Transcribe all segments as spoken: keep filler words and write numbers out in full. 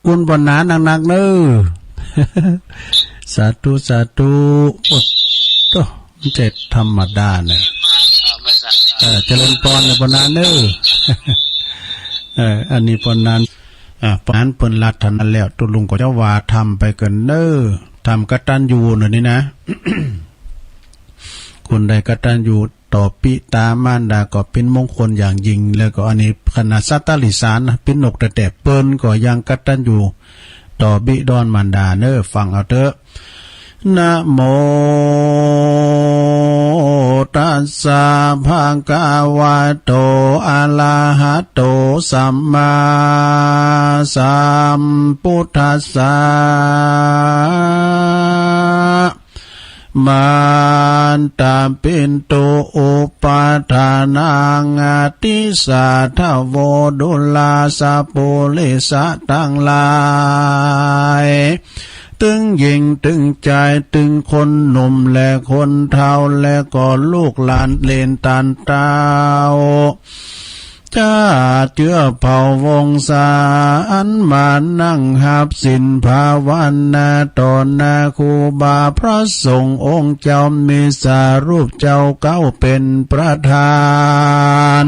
คุณปอนานักๆ เน่อ สาธุ สาธุ โอ๊ะ โต มันจะธรรมดาเนี่ย เออ เจริญปอนนะปอนาเน่อ เออ อันนี้ปอนา อ่า ปอนาเปิ้นลาถนาแล้ว ตุ๊ลุงก็จะว่าธรรมไปเกินเน่อ ธรรมกตัญญูเน่อนี่นะ คนใดกตัญญูต่อปิตามารดาก็เป๋นมงคลอย่างยิ่ง แล้วก็อันนี้ขนาดสัตว์เดรัจฉานนะ เป๋นนกแต๊ๆ เปิ้นก็ยังกตัญญูต่อบิดามารดาเน่อ ฟังเอาเต๊อะ นะโมตัสสะ ภะคะวะโต อะระหะโต สัมมาสัมพุทธัสสะ มัตตปิตุ อุปัฏฐานัง ติสสะ ทะโว ดูราสะ ปุริสะตังหลาย ตึงญิงตึงจาย ตึงคนหนุ่มและคนเฒ่า และก็ลูกหลานเหลนต้านเต้า จาติเจื้อเผ่าวงศา อันมานั่งฮับศีลภาวนาต่อหน้าครูบาพระสงฆ์องค์เจ้า มีสารูปเจ้าเก้าเป๋นประธาน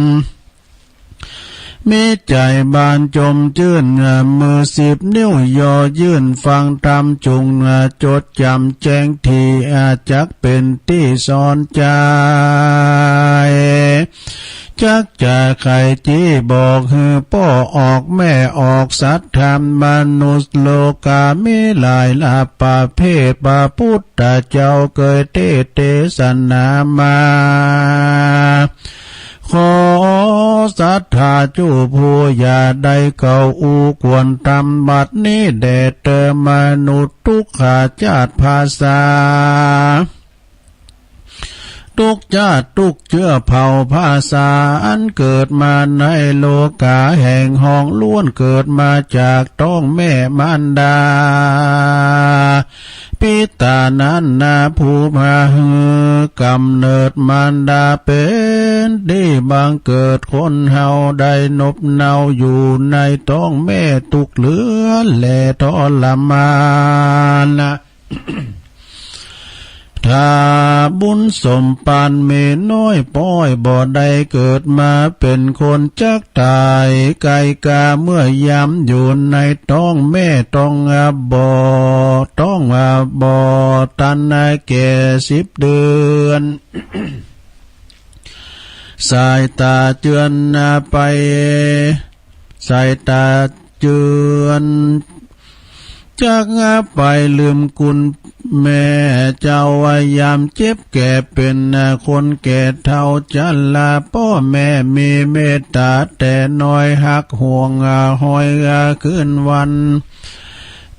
มีใจ๋บานจมจื้น มือสิบนิ้วย่อยื่นฟังธรรม จุ่งจดจ๋ำแจ้งดี จักเป๋นตี้สอนใจ๋ จักจะไขจี้บอกหื้อป้อออกแม่ออกสัตว์ธรรมมนุษย์โลกา มีหลายละประเภท พระพุทธเจ้าเกยเตสน์เตสนามา ขอศรัทธาจุผู้อย่าได้เข้าอู้ควรธรรมบัดนี้แด่เต๊อะ มนุษย์ทุกขาจาติภาษา ทุกจาติทุกเจื้อเผ่าภาษา อันเกิดมาในโลกาแห่งฮ้อง ล้วนเกิดมาจากต๊องแม่มารดา ปิตานั้นนา ผู้พาหื้อกำเนิด มารดาเป๋นตี้บังเกิด คนเฮาได้นบเนาอยู่ในต๊องแม่ทุกเรือนแลทรมาน ถ้าบุญสมปานมีน้อยป้อย บ่ได้เกิดมาเป๋นคน จักต๋ายไก่กาเมื่อยามอยู่ในต๊องแม่ ต๊องบ่ ต๊องบ่ตันแก่สิบเดือน สายต๋าเจือนไป สายต๋าเจือน จักไปลืมคุณแม่เจ้า ยามเจ็บแก่เป๋น คนแก่เฒ่าชรา ป้อแม่มีเมตต๋าแต่น้อย ฮักห่วงหอยคืนวัน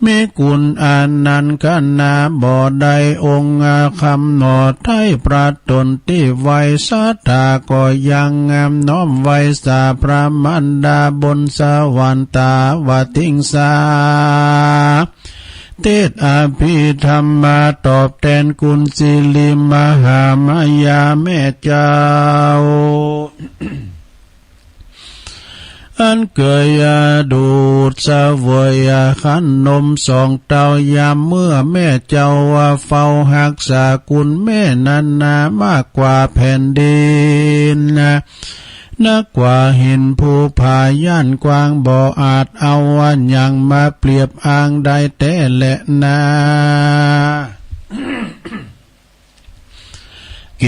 มีคุณอันนั้นขนาบ่ได้องค์คำหนอ ไท้พระตนตี้ไหว้ศรัทธา ก็ยังน้อมไหว้สาพระมารดาบนสวรรค์ตาวติงสา เตสน์อภิธรรมมาตอบแตนคุณสิริมหามายาแม่เจ้า อันเกยดูดเสวยขันนมสองเต้า ยามเมื่อแม่เจ้าเฝ้าฮักษาคุณแม่นั้นนามากกว่าแผ่นดิน นักกว่าหินภูผาย่านกว้าง บ่อาจเอาหยังมาเปรียบอ้างได้แต๊แลนา เก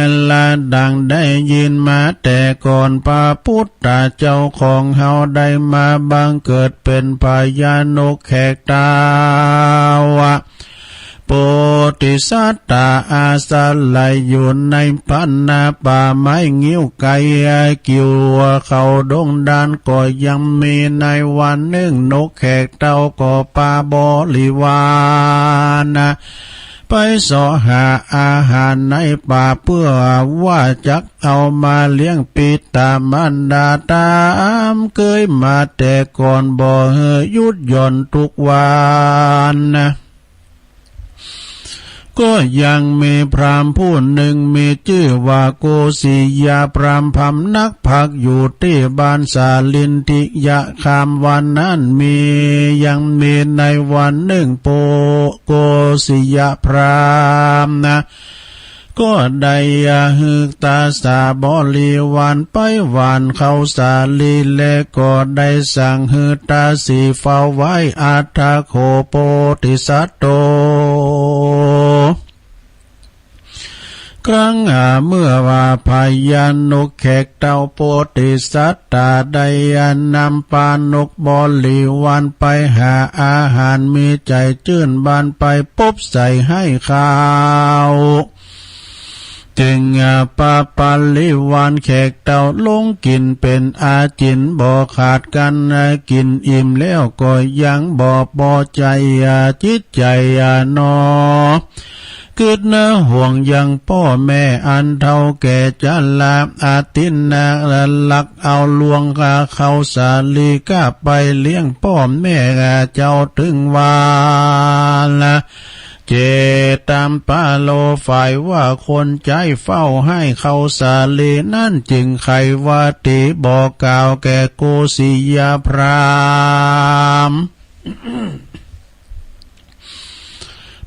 ณฑ์ละดังได้ยินมาแต่ก่อน พระพุทธเจ้าของเฮาได้มาบังเกิดเป๋นพญานกแขกเต้า โพธิสัตว์อาศัยอยู่ในพันนาป่าไม้งิ้วไกล กิ่วเขาดงดาน ก็ยังมีในวันนึ่งนกแขกเต้าก็ปาบริวาร ไปเสาะหาอาหารในป่า เพื่อว่าจักเอามาเลี้ยงปิตามารดาต๋ามเกยมาแต่ก่อน บ่หื้อหยุดหย่อนทุกวัน ก็ยังมีพราหมณ์ผู้นึ่งมีจื้อว่าโกสิยพราหมณ์พำนักพักอยู่ตี้บ้านสาลินทิยคาม วันนั้นมี ยังมีในวันนึ่งโป โกสิยพราหมณ์นะ ก็ได้หื้อตาสาบริวารไปหว่านข้าวสาลี และก็ได้สั่งหื้อตาสีเฝ้าไว้ อัฏฐโข โพธิสัตโต ครั้นเมื่อว่าพญานกแขกเต้าโพธิสัตตาได้นำปานกบริวารไปหาอาหาร มีใจ๋จื้นบานไปปบใส่ให้ข้าว จึงปะบริวารแขกเต้าลงกิ๋นเป๋นอาจิณบ่ขาดกั๋น กิ๋นอิ่มแล้วก็ยังบ่ปอใจ๋จิตใจ๋หนอ กึ๊ดห่วงยังป้อแม่อันเฒ่าแก่จรา อทินนาลักเอาลวงข้าวสาลีกลับไปเลี้ยงป้อแม่เจ้า ตึงว่า เจตามปาโล ฝ่ายว่าคนใจ๊เฝ้าให้ข้าวสาลีนั้นจึงไขว่าตี๋บ่กล่าวแก่โกสิยพราหมณ์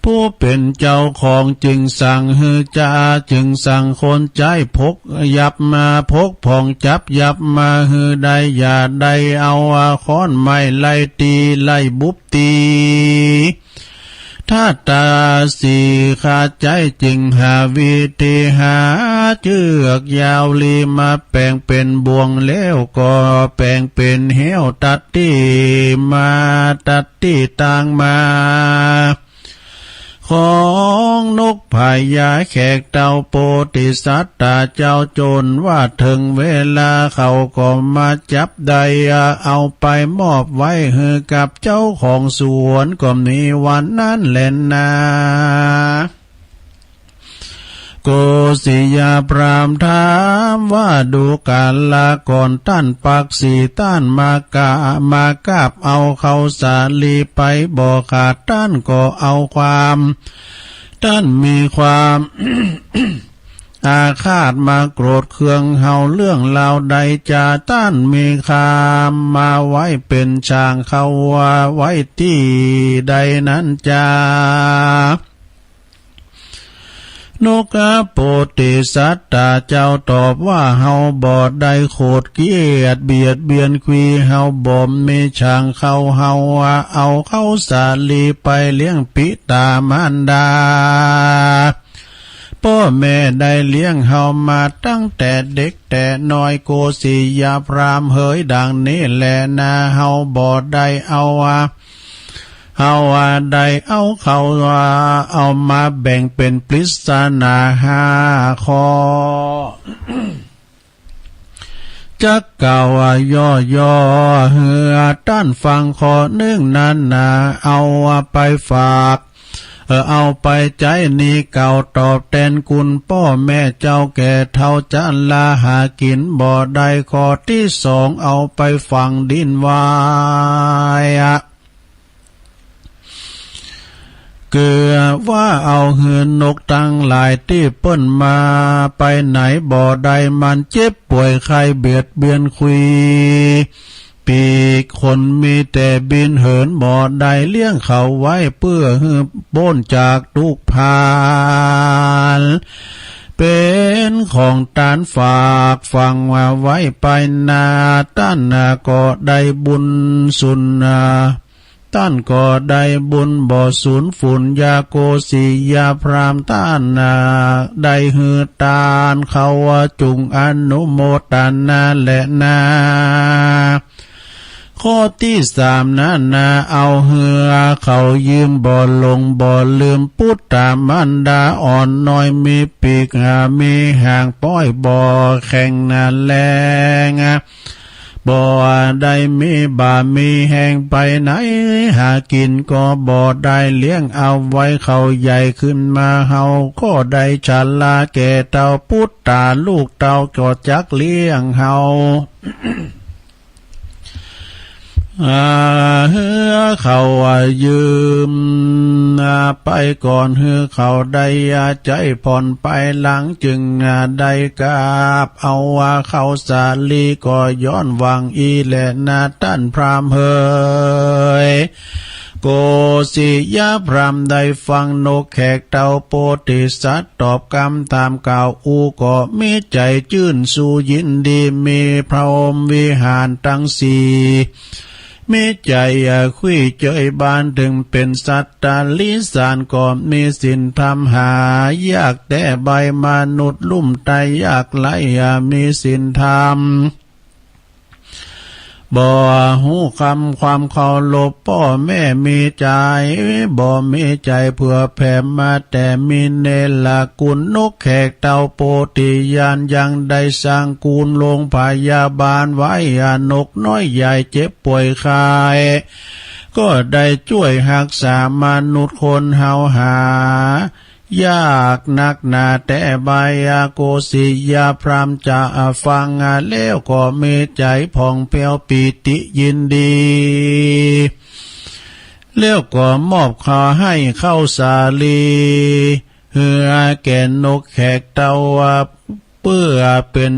ผู้เป๋นเจ้าของจึงสั่งหื้อจา จึงสั่งคนใจ๊พกยับมา พกผ่องจับยับมาหื้อได้ อย่าได้เอาค้อนไม้ไล่ตี๋ไล่บุบตี๋ ถ้าตาสีขาดใจ๋จึงหาวิธีหาเจื้อกยาวลีมาแป๋งเป๋นบ่วง แล้วก็แป๋งเป๋นแห้วตัดตี้มา ตัดตี้ตางมา ของนกพญาแขกเต้าโพธิสัตตาเจ้า จ๋นว่าเถิงเวลาเขาก็มาจับได้ เอาไปมอบไว้หื้อกับเจ้าของสวน ก็มีวันนั้นแลนา โกสิยพราหมณ์ถามว่า ดูกาลก่อนต้านปักสีต้านมากะ มากราบเอาข้าวสาลีไปบ่ขาด ต้านก็เอาความ ต้านมีความ อาฆาตมาโกรธเคืองเฮาเรื่องราวใดจา ต้านมีคำมาไว้เป๋นฉ่างข้าวไว้ตี้ใดนั้นจา นกโพธิสัตตาเจ้าตอบว่า เฮาบ่ได้โขดเคียดเบียดเบียนใค่ เฮาบ่มีฉ่างข้าว เฮาเอาข้าวสาลีไปเลี้ยงปิตามารดา ป้อแม่ได้เลี้ยงเฮามาตั้งแต่เด็กแต่น้อย โกสิยพราหมณ์เหยดังนี้แลนา เฮาบ่ได้เอา เฮาได้เอาข้าว เอามาแบ่งเป๋นปริศนาห้าข้อ จักกล่าวย่อๆ หื้อต้านฟัง ข้อนึ่งนั้นนา เอาไปฝาก เออ เอาไปใจ๊นี้กล่าวตอบแตนคุณป้อแม่เจ้าแก่เฒ่าจราหากิ๋นบ่ได้ ข้อตี้สอง เอาไปฝังดินไว้ คือว่าเอาหื้อนกตังหลายตี้เปิ้นมาไปไหนบ่ได้ มันเจ็บป่วยไข้เบียดเบียนใค่ ปีกขนมีแต่บินเหินบ่ได้ เลี้ยงเขาไว้เปื้อหื้อป๊นจากตุ๊กข์ภัย เป๋นของต้านฝากฝังไว้ไปนา ต้านก็ได้บุญสูญ ต้านก็ได้บุญบ่สูญสูญ ยาโกสิยพราหมณ์ต้านได้หื้อตาน เขาจุ่งอนุโมตนาแลนา ข้อตี้สามนั้นนา เอาหื้อเขายืมบ่หลงบ่ลืม ปุตตามารดาอ่อนน้อย มีปีกหามีหาง ป้อยบ่แข็งนาแรง บ่ได้มีบ่ามีแฮงไปไหน หากิ๋นก็บ่ได้ เลี้ยงเอาไว้เขาใหญ่ขึ้นมา เฮาก็ได้ชราแก่เต้า ปุตตาลูกเต้าก็จักเลี้ยงเฮา อ่า หื้อเขายืม ไปก่อนหื้อเขาได้ใจ๊ผ่อน ไปหลังจึงได้กราบเอาว่าเข้าสาลี ก็ย้อนหวังอี้แลนาต้านพราหมณ์เหย โกศยพราหมณ์ได้ฟังนกแขกเต้าโพธิสัตว์ตอบกำถามกล่าวอู้ ก็มีใจ๋จื้นชูยินดี มีพรหมวิหารตังสี่ มีใจ๋อะคุ้ยเจยบาน เถิงเป๋นสัตว์ตะริสาน ก็มีศีลธรรมหายากแต๊ ใบ้มนุษย์ลุ่มใต้ยากไร้อะมีศีลธรรม บ่ฮู้คำความเคารพป้อแม่ มีใจ๋ บ่มีใจ๋เผื่อแผ่มาแต๊ มีเนรคุณนกแขกเต้าโพธิญาณ ยังได้สร้างกุศลโรงพยาบาลไว้อะ นกน้อยใหญ่เจ็บป่วยไข้ ก็ได้จ้วยฮักษามนุษย์คนเฮาหายากนักหนาแต๊ ใบ้อะโกศยพราหมณ์จะฟังอะ แล้วก็มีใจ๋ผ่องแผ้วปีติยินดี แล้วก็มอบข้าวหื้อเข้าสาลี หื้อแก่นกแขกเต้า เปื้อเป๋น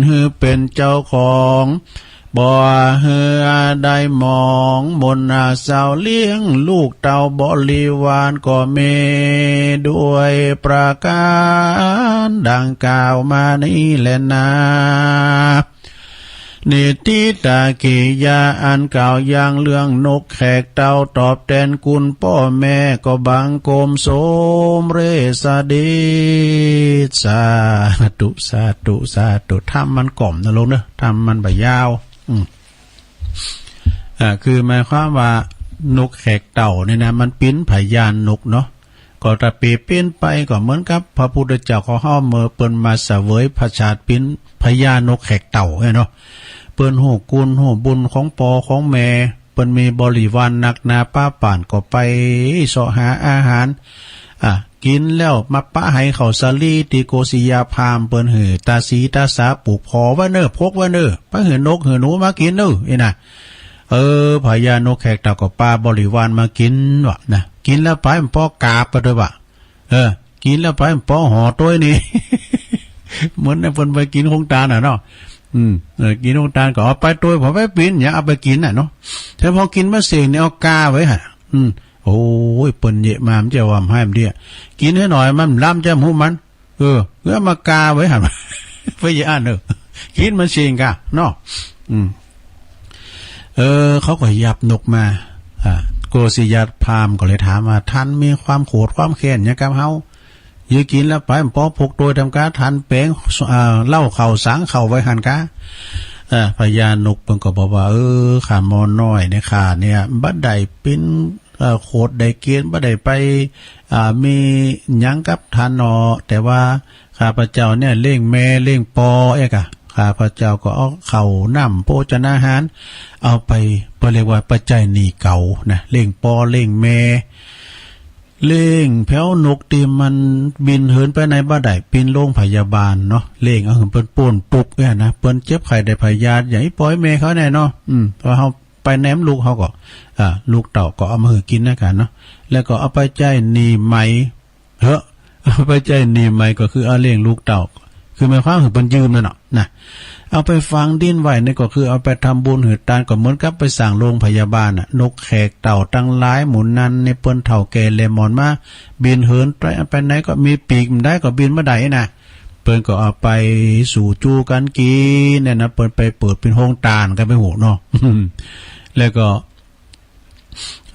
หื้อเป๋นเจ้าของ บ่หื้อได้หมองมนอาเศร้า เลี้ยงลูกเต้าบริวารก็มีด้วยประก๋านดังกล่าวมานี้แลนา นิทธิตากิยา อันกล่าวอย่างเรื่องนกแขกเต้าตอบแตนคุณป้อแม่ ก็บังคมสมเร็จเสด็จ สาธุ สาธุ สาธุ ธรรมมันก๋อมนะโยมเนอะ ธรรมมันบ่ยาว อืม อ่า คือหมายความว่านกแขกเต้าเนี่ยนะ มันเป๋นพญานกเนาะ ก็ถ้าเปรียบเป๋นไปก็เหมือนกับพระพุทธเจ้าของเฮาเมื่อเปิ้นมาเสวยพระชาติเป๋นพญานกแขกเต้าเนี่ยเนาะ เปิ้นฮู้คุณฮู้บุญของป้อของแม่ เปิ้นมีบริวารนักหนาปะป๋านก็ไปเซาะหาอาหาร อ่ะ กิ๋นแล้วมาปะหื้อเข้าสาลีตี้โกศยพราหมณ์เปิ้นหื้อตาสีตาสาปูกผ่อไว้เน่อ พกไว้เน่อ ไปหื้อนกหื้อหนูมากิ๋นเน่อ อี้นะ เออ พญานกแขกเต้าก็ปาบริวารมากิ๋นวะนะ กิ๋นแล้วไปมันป้อกราบไปตวยวะ เออ กิ๋นแล้วไปมันป้อห่อตวยนี่ เหมือนในเปิ้นไปกิ๋นโฮงตานน่ะเนาะ อืม เออ กิ๋นโฮงตานก็เอาไปตวย ผ่อไปปิ้น อย่าเอาไปกิ๋นน่ะเนาะ แต่ผ่อกิ๋นมาเส้งนี่เอากาไว้หั่น อืม โอ้ย เปิ้นเยียะมา มันจะว่ามันหื้อมันเดี้ย กิ๋นหื้อหน่อย มันล้ำจะหมู่มัน เออ เปื้อมากาไว้หั่น ไปเยียะอั้นเออ กิ๋นมันเส้งกาเนาะ อืม เออ เขาก็ยับนกมา อ่า โกศยพราหมณ์ก็เลยถามว่า ท่านมีความโขดความแค้นหยังกับเฮา เยียะกิ๋นแล้วไปมันป้อพกตวยตำกา ท่านแป๋ง อ่า เหล้าเข้าสังเข้าไว้หั่นกา อ่า พญานกเปิ้นก็บอกว่า เออ ข้าหม่อน้อยเนี่ย ข้าเนี่ยบ่ได้เป๋น เอ่อ โขดได้เกณฑ์ บ่ได้ไป อ่า มีหยังกับท่านหนอ แต่ว่าข้าพเจ้าเนี่ยเลี้ยงแม่เลี้ยงป้อเอกอะ ข้าพเจ้าก็เอาข้าวน้ำโภชนาหาร เอาไป เปิ้นเรียกว่าไปใจ๊หนี้เขานะ เลี้ยงป้อเลี้ยงแม่ เลี้ยงแผวนกตี้มันบินเหินไปไหนบ่ได้ เป๋นโรงพยาบาลเนาะ เลี้ยงเอาหื้อเปิ้นป๊นตุ๊กข์เนี่ยนะ เปิ้นเจ็บไข้ได้พยาธิ อย่างอีป้อแม่เขาแน่เนาะ อืม เพราะเฮา ไปแหนมลูกเขาก็ อ่า ลูกเต้าก็เอามาหื้อกิ๋นนะกันเนาะ แล้วก็เอาไปใจ๊หนี้ใหม่ เหอะ เอาไปใจ๊หนี้ใหม่ก็คือเอาเลี้ยงลูกเต้า คือหมายความหื้อเปิ้นยืมนั่นเนาะ นะ เอาไปฝังดินไว้นี่ก็คือเอาไปทำบุญหื้อตาน ก็เหมือนกับไปสร้างโรงพยาบาลน่ะ นกแขกเต้าตังหลายหมู่นั้นนี่เปิ้นเฒ่าแก่แลหมอนมา บินเหินไป ไปไหนก็มีปีกบ่ได้ก็บินบ่ได้นะ เปิ้นก็เอาไปสู่จู๊กั๋นกิ๋นเนี่ยนะ เปิ้นไปเปิดเป๋นโฮงตานกั๋นไปโหเนาะ แล้วก็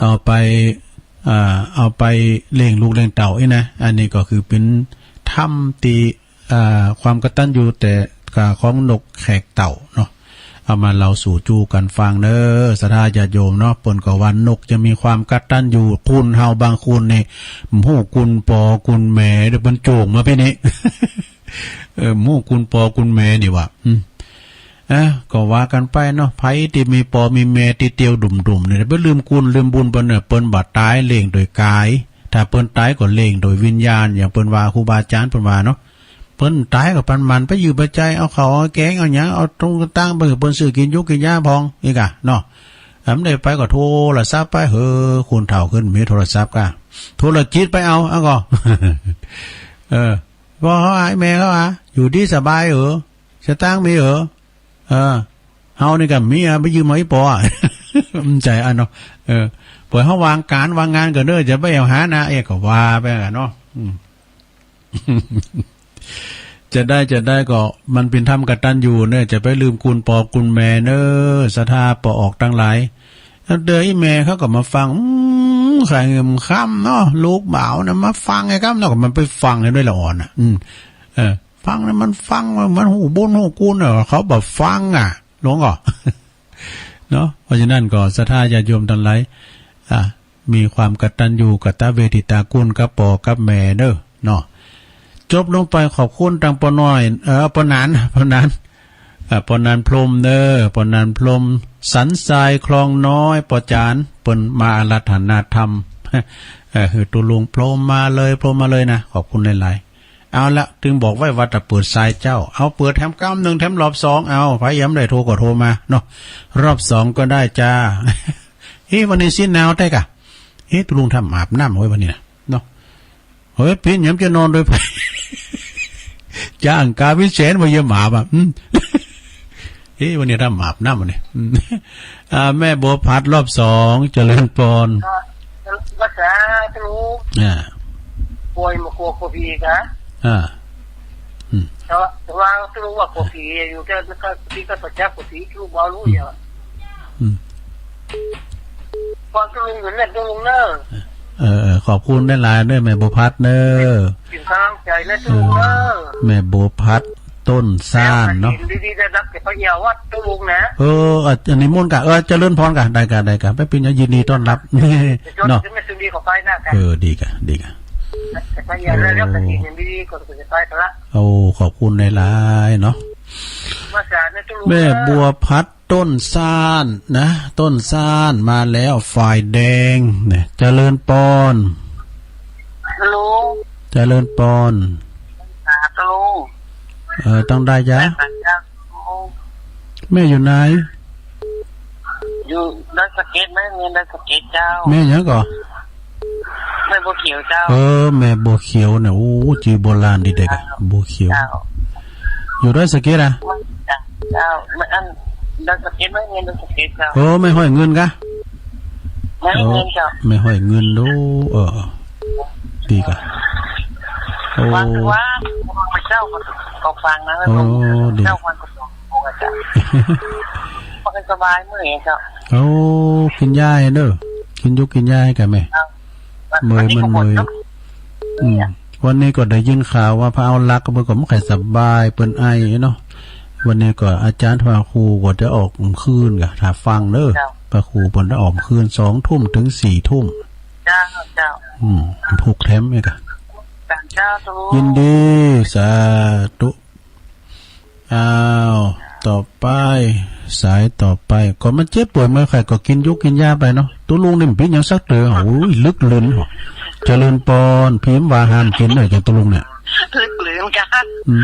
เอาไป อ่า เอาไปเลี้ยงลูกเลี้ยงเต้าอี้นะ อันนี้ก็คือเป๋นธรรมตี้ อ่า ความกตัญญูแต่กาของนกแขกเต้าเนาะ เอามาเล่าสู่จู๊กั๋นฟังเน้อ ศรัทธาญาติโยมเนาะ เปิ้นก็ว่านกจะมีความกตัญญู คุณเฮาบางคนนี่ ฮู้คุณป้อคุณแม่ เดี๋ยวเปิ้นโจ่งมาปี้นี่ เออ ฮู้คุณป้อคุณแม่นี่หว่า อืม อ่ะ ก็ว่ากั๋นไปเนาะ ใผตี้มีป้อมีแม่ตี้เตียวดุ่มๆ เนี่ย ไปลืมคุณลืมบุญเปิ้นเนี่ย เปิ้นบ่ต๋ายเลี้ยงโดยก๋าย ถ้าเปิ้นต๋ายก็เลี้ยงโดยวิญญาณ อย่างเปิ้นว่า ครูบาอาจ๋ารย์เปิ้นว่าเนาะ เปิ้นต๋ายก็ปานหมั่นไปยืมไปใจ๊ เอาข้าวเอาแก๋งเอาหยัง เอาตุ๊งตางไปหื้อเปิ้นซื้อกิ๋นยุกกิ๋นยาพ่อง อี้ก่ะเนาะ ถ้าบ่ได้ไปก็โทรศัพท์ไป เฮ้อ คนเฒ่าขึ้นมีโทรศัพท์ก่ะ โทรจิตไปเอา เอาก่อ เออ ปอเขาหา แม่เขาหา อยู่ดีสบายเหรอ สตางค์มีเหรอ เออ เฮานี่ก็มีอะ ไปยืมเอาอีปออะ อืม ใจ้อันเนาะ เออ ปล่อยเฮาวางก๋านวางงานก่อนเน่อ จะไปแอ่วหานะ เอ๊ะ ก็ว่าไปอะเนาะ อืม จะได้ จะได้ก็มันเป๋นธรรมกตัญญูเน่อ จะไปลืมกุณปอกุณแม่เน่อ ศรัทธาป้อออกตังหลาย แล้วเดี๋ยวอีแม่เขาก็มาฟัง อืม ใค่หื้อมันค่ำเนาะ ลูกบ่าวนะมาฟังไอ้ค่ำเนาะ ก็มันไปฟังไอ้ด้วยละอ่อนน่ะ อืม เออ ฟังนะ มันฟัง มันฮู้บุญฮู้คุณเน่อ เขาบ่ฟังอะ หลวงก่อ เนาะ เพราะฉะนั้นก็ศรัทธาญาติโยมตังหลาย อ่ะ มีความกตัญญูกตเวทิตาคุณกับป้อกับแม่เน่อ เนาะ จบลงไปขอบคุณตังป้อน้อย เออ ป้อหนาน ป้อหนาน อ่ะ ป้อหนานพรหมเน่อ ป้อหนานพรหม สันทรายคลองน้อย ป้อจ๋ารย์ เปิ้นมาอาราธนาธรรม เออ หื้อตุ๊ลุงโผล่มาเลย โผล่มาเลยนะ ขอบคุณหลายๆ เอาละ ตึงบอกไว้ว่าจะเปิดสายเจ้า เอาเปิดแถมกำนึ่ง แถมรอบสอง เอา ใผยังบ่ได้โทรก็โทรมาเนาะ รอบสองก็ได้จ้า เอ๊ะ วันนี้ซี้หนาวแต๊ก่ะ เอ๊ะ ตุ๊ลุงทำอาบน้ำไว้วันนี้นะเนาะ เฮ้ย ปิ๊นยังจะนอนโดย จ้างกาวิเศษมาเยี่ยมอาบอ่ะ อืม เอ๊ะ วันนี้ทำอาบน้ำวันนี้ อืม อ่า แม่บัวผัดรอบสอง เจริญปอน ก็รักษาตุ๊ลุง อ่า ป่วยมากั๋วโควิดกะ อ่า อืม แต่ว่า แต่ว่าตุ๊ลุงว่ากั๋วผีอยู่ แต่ก็ พี่ก็ประจักษ์กั๋วผีตุ๊ลุงบ่ฮู้อยู่ อืม ปอนตุ๊ลุงอยู่เน่อตุ๊ลุงเน่อ เออ เออ ขอบคุณหลายๆ เน่อ แม่บัวผัดเน่อ เป๋นก๋ำลังใจ๋เน่อตุ๊ลุงเน่อ เออ แม่บัวผัด ต้นซ่านเนาะ ดีๆ ได้รับเกียรติพระเยาวัดตุ๊ลุงนะ เออ อ่ะ อันนี้มนต์ก่ะ เออ เจริญปอนก่ะ ได้ก่ะ ได้ก่ะ แม่ปิ๊นยินดีต้อนรับ เนาะ แม่สุนีขอไปนะก่ะ เออ ดีก่ะ ดีก่ะ พระเยาได้รับเกียรติอย่างดีก็จะไปกันละ โอ้ ขอบคุณหลายๆ เนาะ มาสารเน่อตุ๊ลุง แม่บัวผัด ต้นซ่านนะ ต้นซ่านมาแล้ว ฝ่ายแดงเนี่ย เจริญปอน ฮัลโหล เจริญปอน ฮัลโหล เออ ต้องได้จ้ะ ได้จ้ะ แม่อยู่ไหน อยู่ดอยสะเก็ด แม่เมืองดอยสะเก็ดเจ้า แม่หยังก่อ แม่บัวเขียวเจ้า เออ แม่บัวเขียวเนี่ย โอ้ จื้อโบราณดีเด็กอะ บัวเขียว เจ้า อยู่ดอยสะเก็ดอะ เจ้า แม่อันดอยสะเก็ด แม่เมืองดอยสะเก็ดเจ้า เออ แม่ห้อยเงินกะ แม่ห้อยเงินเจ้า เออ แม่ห้อยเงินดู เออ ดีกะ โอ้ ว่าคือว่า เจ้าก็ฟังนะ โอ้ ดี เจ้ามันก็ โอ้ เจ้า บ่ค่อยสบายเมื่อยเจ้า โอ้ กินยาให้เน่อ กินอยู่กินยาให้ก่ะแม่ เจ้า เมื่อยมันเมื่อย วันนี้ก็ฝนตก อืม วันนี้ก็ได้ยินข่าวว่าพระเอาลักษณ์เปิ้นก็บ่ค่อยสบาย เปิ้นไอเนาะ วันนี้ก็อาจารย์พระครูก็จะออกคืนก่ะ ถ้าฟังเน่อ เจ้า พระครูเปิ้นจะออกคืน สองทุ่มถึงสี่ทุ่ม เจ้า เจ้า อืม ผูกแถมอีกก่ะ เจ้า สาธุ ยินดี สาธุ อ้าว ต่อไป สายต่อไป ก็มันเจ็บป่วยเมื่อใครก็กินยงกินยาไปเนาะ ตุ๊ลุงนี่มันเป๋นหยังสักเตื้อ โอ้ย ลึกลืน เจริญปอน พิมพ์ว่าห้ามกินเน่อ เจ้าตุ๊ลุงเนี่ย ลึกลืนกัน อืม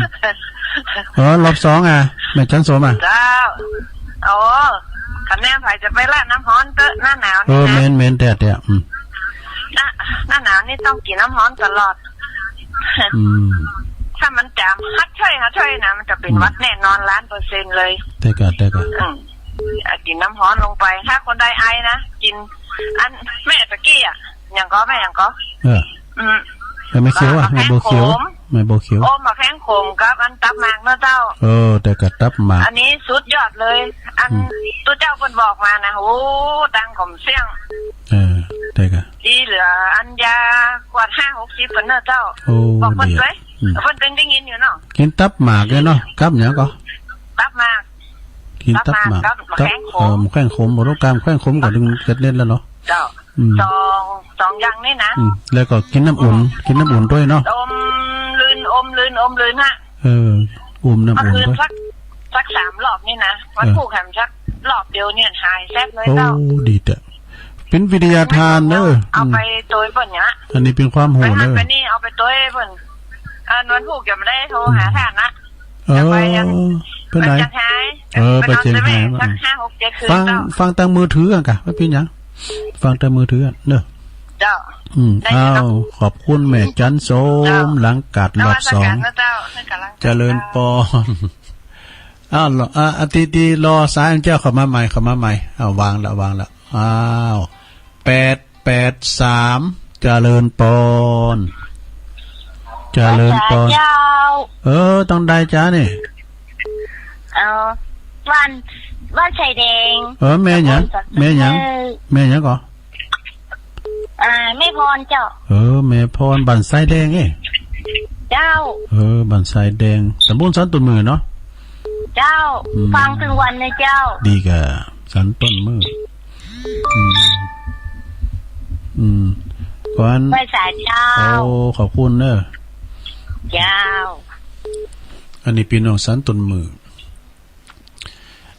เออ รอบสองอะ แม่จันทร์โสมอะ เจ้า โอ้ คันแม่นใผจะไปละน้ำฮ้อนเต๊อะ หน้าหนาวนี่นะ เออ แม่น แม่นแต๊ๆ อืม หน้า หน้าหนาวนี่ต้องกิ๋นน้ำฮ้อนตลอด อืม ถ้ามันจ๋ำฮัดช่วยฮัดช่วยนะ มันจะเป๋น อืม หวัดแน่นอนล้านเปอร์เซ็นต์เลย แต๊ก่ะ แต๊ก่ะ อืม อ่ะ กิ๋นน้ำฮ้อนลงไป ถ้าคนใดไอนะ กิ๋น อันแม่ตะกี้อะ หยังก่อ แม่หยังก่อ เออ อืม แม่บัวเขียวอะ แม่บัวเขียว แม่บัวเขียว โอ้ หมากแข้งขมกับอันตับหมากเนาะเจ้า เออ แต๊ก่ะตับหมาก อันนี้สุดยอดเลย อัน อืม ตุ๊เจ้าเปิ้นบอกมานะ โอ้ ดังข่มเสี้ยง เออ แต๊ก่ะ ดีเหลืออันยากวาดห้าหกสิบเปิ้นเนาะเจ้า โอ้ บอกเปิ้น ดีอะ ด้วย อืม เปิ้นตึงได้ยินอยู่เนาะ กิ๋นตับหมากเลยเนาะ กับหยังก่อ ตับหมาก กิ๋นตับหมาก ตับหมากกับหมากแข้งขม ตับ เออ หมากแข้งขม บ่ฮู้กามแข้งขมก็ดึงเกล็ดเล่นแล้วเนาะ เจ้า อืม สอง สองอย่างนี่นะ อืม แล้วก็กิ๋นน้ำอุ่น กิ๋นน้ำอุ่นด้วยเนาะ อมลื่น อมลื่น อมลื่นฮะ เออ อมน้ำอุ่นด้วย เมื่อคืนสัก สักสามรอบนี่นะ วัน เออ พูกแหมสักรอบเดียวเนี่ยหายแซบเลย โอ้ เจ้า ดีแต๊ เป๋นวิทยาทานเน่อ เอาไป อืม ตวยเปิ้นเนี่ย อันนี้เป๋นความฮู้เน่อ ไปหันไปนี่ เอาไปตวยเปิ้น เออ วันพูกจะไม่ได้โทรหา อืม ท่านนะ เออ จะไปยัง ไปไหน ไปเจียงไฮ้ เออ ไปเจียงไฮ้ ไปนอนเซเว่นสักห้าหกเจ็ดคืน ฟัง เจ้า ฟังตางมือถือก่อนก่ะ ไม่เป๋นหยัง ฟังตางมือถือก่อนเนาะ เจ้า อืม ได้ยินเนาะ อ้าว ขอบคุณแม่จันโสม เจ้า หลังกาดรอบสอง นมัสการนะเจ้า นมัสการ เจริญปอน อ้าว รอ อ่ะ อ่ะ ตี้ ตี้รอสายเจ้าเข้ามาใหม่ เข้ามาใหม่ อ้าว วางละ วางละ อ้าว แปดแปดสาม เจริญปอน เจริญปอน เจ้า เออ ตังใดจ๊ะนี่ เออ บ้าน บ้านไซแดง เออ แม่หยัง ตำบลสัก แม่หยัง เออ แม่หยังก่อ อ่า แม่พรเจ้า เออ แม่พร บ้านไซแดงเอ้ย เจ้า เออ บ้านไซแดง ตำบลสันต้นหมื่นเนาะ เจ้า อืม ฟังตึงวันเลยเจ้า ดีก่ะ สันต้นหมื่น อืม อืม ก่อน ไหว้สาเจ้า โอ้ ขอบคุณเนอะ เจ้า อันนี้ปี้น้องสันต้นหมื่น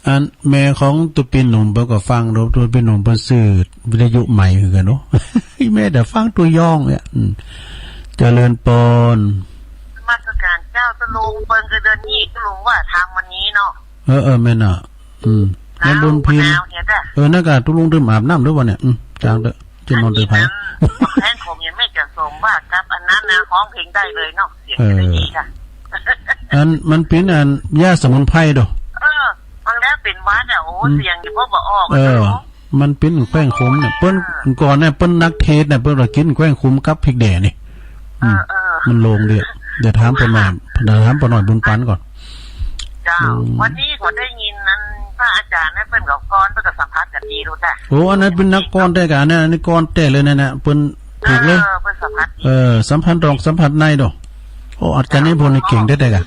อันแม่ของตุ๊ปี้หนุ่มเปิ้นก็ฟัง ตุ๊ปี้หนุ่มเปิ้นซื้อวิทยุใหม่คือกั๋นเนาะ แม่แต่ฟังตั๋วย้องเนี่ย อืม เจริญปอน นมัสการเจ้า ตุ๊ลุง เปิ้นคือเดือนนี้ ตุ๊ลุงว่าทำวันนี้เนาะ เออ เออ แม่นน่ะ อืม แม่บุญพิน หนาวเนี่ยจ้ะ เออ นั่นก่ะ ตุ๊ลุงตื่นอาบน้ำหรือวะเนี่ย อืม จางเต๊อะ จะนอนเต๊อะไผ แห้งขมยังไม่จะสมว่ากับอันนั้นนะ ฮ้องเพลงได้เลยเนาะ เสียงจะได้ดีค่ะ เออ อัน มันเป๋นอัน ยาสมุนไพรโด เออ ฟังแล้วเป๋นหวัดอ่ะ โอ้ อืม เสียงอยู่บ่ บ่ออกอ่ะ เออ เนาะ มันเป๋นแก้งขมเนี่ย เปิ้น ก่อนเนี่ย เปิ้นนักเทศน์เนี่ย เปิ้นว่ากิ๋นแก้งขมกับพริกแดงนี่ อืม เออ เออ มันลงเดียว เดี๋ยวถามป้าน้อย เดี๋ยวถามป้าน้อยบุญปันก่อน เจ้า อืม วันนี้ก็ได้ยินนั้น พระอาจารย์นั้นเปิ้นก็กรอน เปิ้นก็สัมผัสกั๋นดีรู้จ้ะ โอ้ อันนั้นเป๋นนักกรอนแต๊ก่ะ อันนั้น อันนี้กรอนแต๊เลยนั่นน่ะ เปิ้นถูกเลย เออ เปิ้นสัมผัสดี เออ สัมผัสนอกสัมผัสในโด โอ้ อาจารย์นิพนธ์นี่เก่งแต๊ก่ะ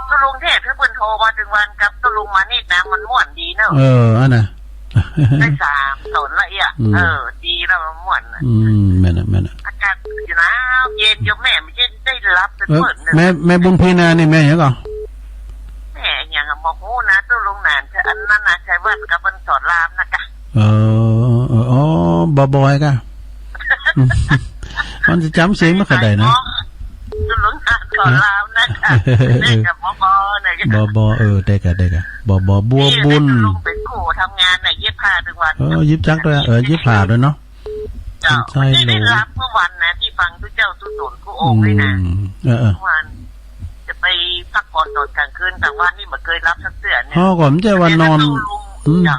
ตุ๊ลุงเทศน์คือเปิ้นโทรมาตึงวันกับตุ๊ลุงมานิดนะ มันม่วนดีเนาะ เออ อันน่ะ ได้สามสนละเอี้ย อืม เออ ดีแล้วมันม่วนน่ะ อืม แม่นน่ะ แม่นน่ะ อากาศหนาวเย็นอยู่ แม่ เมื่อกี้ได้หลับไป เออ เปิ้นหนึ่ง แม่ แม่บุญพินนะนี่ แม่หยังก่อ แม่หยังอะ บ่ฮู้นะ ตุ๊ลุงหนาน อันนั้นนะ ชัยวัฒน์กับเปิ้นสอนรามนะกะ เออ เออ อ๋อ บ่บ่อยกะ มันจะจ๋ำเสียงบ่ค่อยได้นะ ตุ๊ลุงหนานสอนรามนะกะ เออ แม่กับบ่บ่นะกะ บ่บ่ เออ ได้กะ ได้กะ บ่บ่ บัวบุญ ตุ๊ลุงเป๋นกู้ทำงานน่ะ เย็บผ้าตึงวัน เออ เย็บจักรด้วย เออ เย็บผ้าด้วยเนาะ เจ้า ใช่ ไม่ได้ เลย รับเมื่อวันนะ ตี้ฟังตุ๊เจ้าตุ๊สนกู้องค์เลยนะ อืม เออ เออ เมื่อวานจะไปพักผ่อนตอนกลางคืน กลางวันนี่บ่เกยรับสักเตื้อเนี่ย อ๋อ ก็บ่ใจ้ว่านอน ตุ๊ลุง อืม เจ้า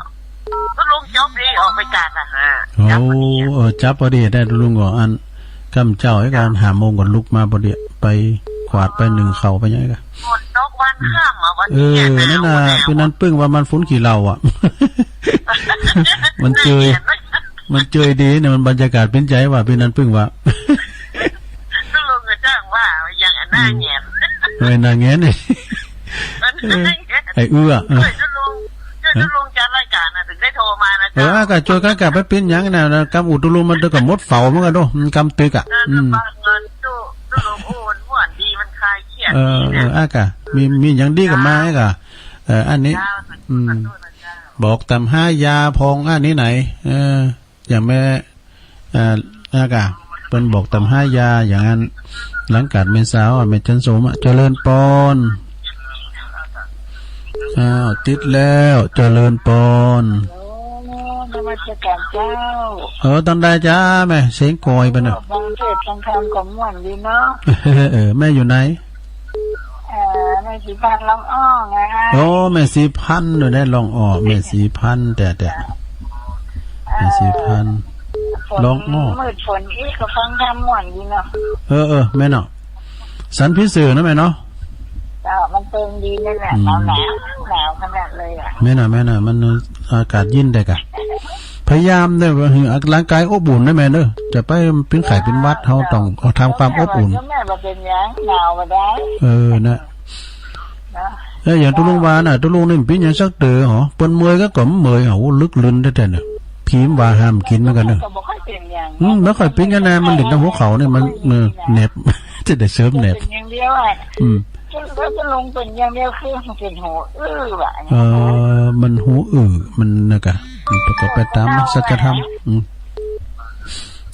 ตุ๊ลุงจ๊อบนี่ออกไปกาดอาหาร โอ้ จั๊บพอดีอะ เออ จั๊บพอดีได้ตุ๊ลุงก่อ อัน ก้ำเจ๊าไอ้ก่า เจ้า ห้าโมงก็ลุกมาพอดี ไปกวาดไปนึ่งข้าวไปหยังไงก่า ฝนตกวันค่ำอะ วันนี้ เออ หนาว นั่นน่ะ หนาว ปี้นั้นปึ้งว่ามันฝนขี้เหล้าอะ มันเจย มันเจยดีเนี่ย มันบรรยากาศเป๋นใจ๋ว่ะ ปี้นั้นปึ้งว่า ตุ๊ลุงก็จ้างว่าอย่างอันหน้าแหงน อืม เออ หน้าแหงนนี่ มัน เออ หน้าแหงน ไอ้เอื้อ เออ ช่วยตุ๊ลุง ช่วยตุ๊ลุงจัดรายการนะ ถึงได้โทรมานะ เออ เจ้า ก็จ้วยกั๋นก่า บ่เป๋นหยังนะ นะ กำอู้ตุ๊ลุงมันก็หมดเฝ้าเหมือนกั๋นเนาะ มันกำตึกอะ เออ อืม เงินตุ๊ ตุ๊ลุง โอ้ ม่วนดี มันคลายเครียด เออ ดีนะ เออ อ่ะก่า มี มีหยังดีก็มา เจ้า อ่ะก่า เออ อันนี้ เจ้า อืม ขอโทษนะเจ้า บอกต๋ามหายาพ่องอันนี้ไหน เออ อย่างแม่ เอ่อ นะก่า เปิ้นบอกต๋ามหายาอย่างนั้น หลังกาดแม่สาวอะ แม่จันโสมอะ เจริญปอน อ้าว ติดแล้ว เจริญปอน โอ้ นมัสการเจ้า เออ ตังใดจ๊ะแม่ เสียงก่อยไปเนาะ ฟังเทศน์ฟังธรรมก็ม่วนดีเนาะ เออ แม่อยู่ไหน เอ่อ แม่ศรีพันธ์ร้องอ้อไงคะ โอ้ แม่ศรีพันธ์อยู่ได้ร้องอ้อ แม่ศรีพันธ์ แต่ แต่ แม่ศรีพันธ์ เอ่อ ร้องอ้อ ฝนมืดฝนอี้ก็ฟังธรรมม่วนดีเนาะ เออ เออ แม่เนาะ สันผีเสื้อนะแม่เนาะ เจ้า มันเปิงดีนั่นแหละ อืม หนาวหนาว หนาวขนาดเลยอะ แม่น่ะ แม่น่ะ มันอากาศเย็นได้ก่า พยายามได้ว่าหื้อร่างกายอบอุ่นนะแม่เนาะ จะไปเป๋นไข้เป๋นหวัด เฮาต้องเอาทำความอบอุ่น แม่บ่เป๋นหยัง หนาวบ่ได้ เออ นะ นะ เอ้ย อย่างตุ๊ลุงว่าน่ะ ตุ๊ลุงนี่มันเป๋นหยังสักเตื้อหรอ เปิ้นเมื่อยก็ ก็เมื่อย โอ้ ลึกลืนแต๊ๆ เนี่ย ผีมันว่าห้ามกิ๋นเหมือนกั๋นเนาะ ก็บ่ค่อยเป๋นหยัง อืม บ่ค่อยเป๋นหยังนะ มันเล่นตางหัวเข่าเนี่ย มัน เออ แหนบ จะได้เสริมแหนบ เป๋นอย่างเดียวอะ อืม ตุ๊ลุงเป๋นอย่างเดียวคือเป๋นหูอื้อว่ะ เออ มันหูอื้อ มันนะก่า มันก็ไปต๋ามสัจธรรม อืม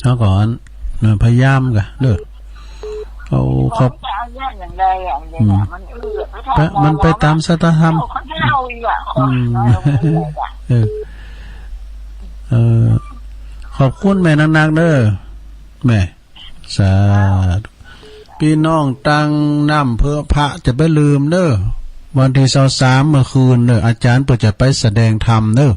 เฮาก็ เออ พยายามก่า เด้อ เอา ขอบ จะเอาอย่างใดอะ อืม มันอื้อ ไป มันไปต๋ามสัจธรรม เล่าอีกอะ อืม เออ เออ ขอบคุณแม่นักๆ เด้อ แม่ สาธุ ปี้น้องตังน้ำเพิงพระจะไปลืมเด้อ วันตี้ซาวสามเมื่อคืนเด้อ อาจ๋ารย์เปิ้นจะไปแสดงธรรมเด้อ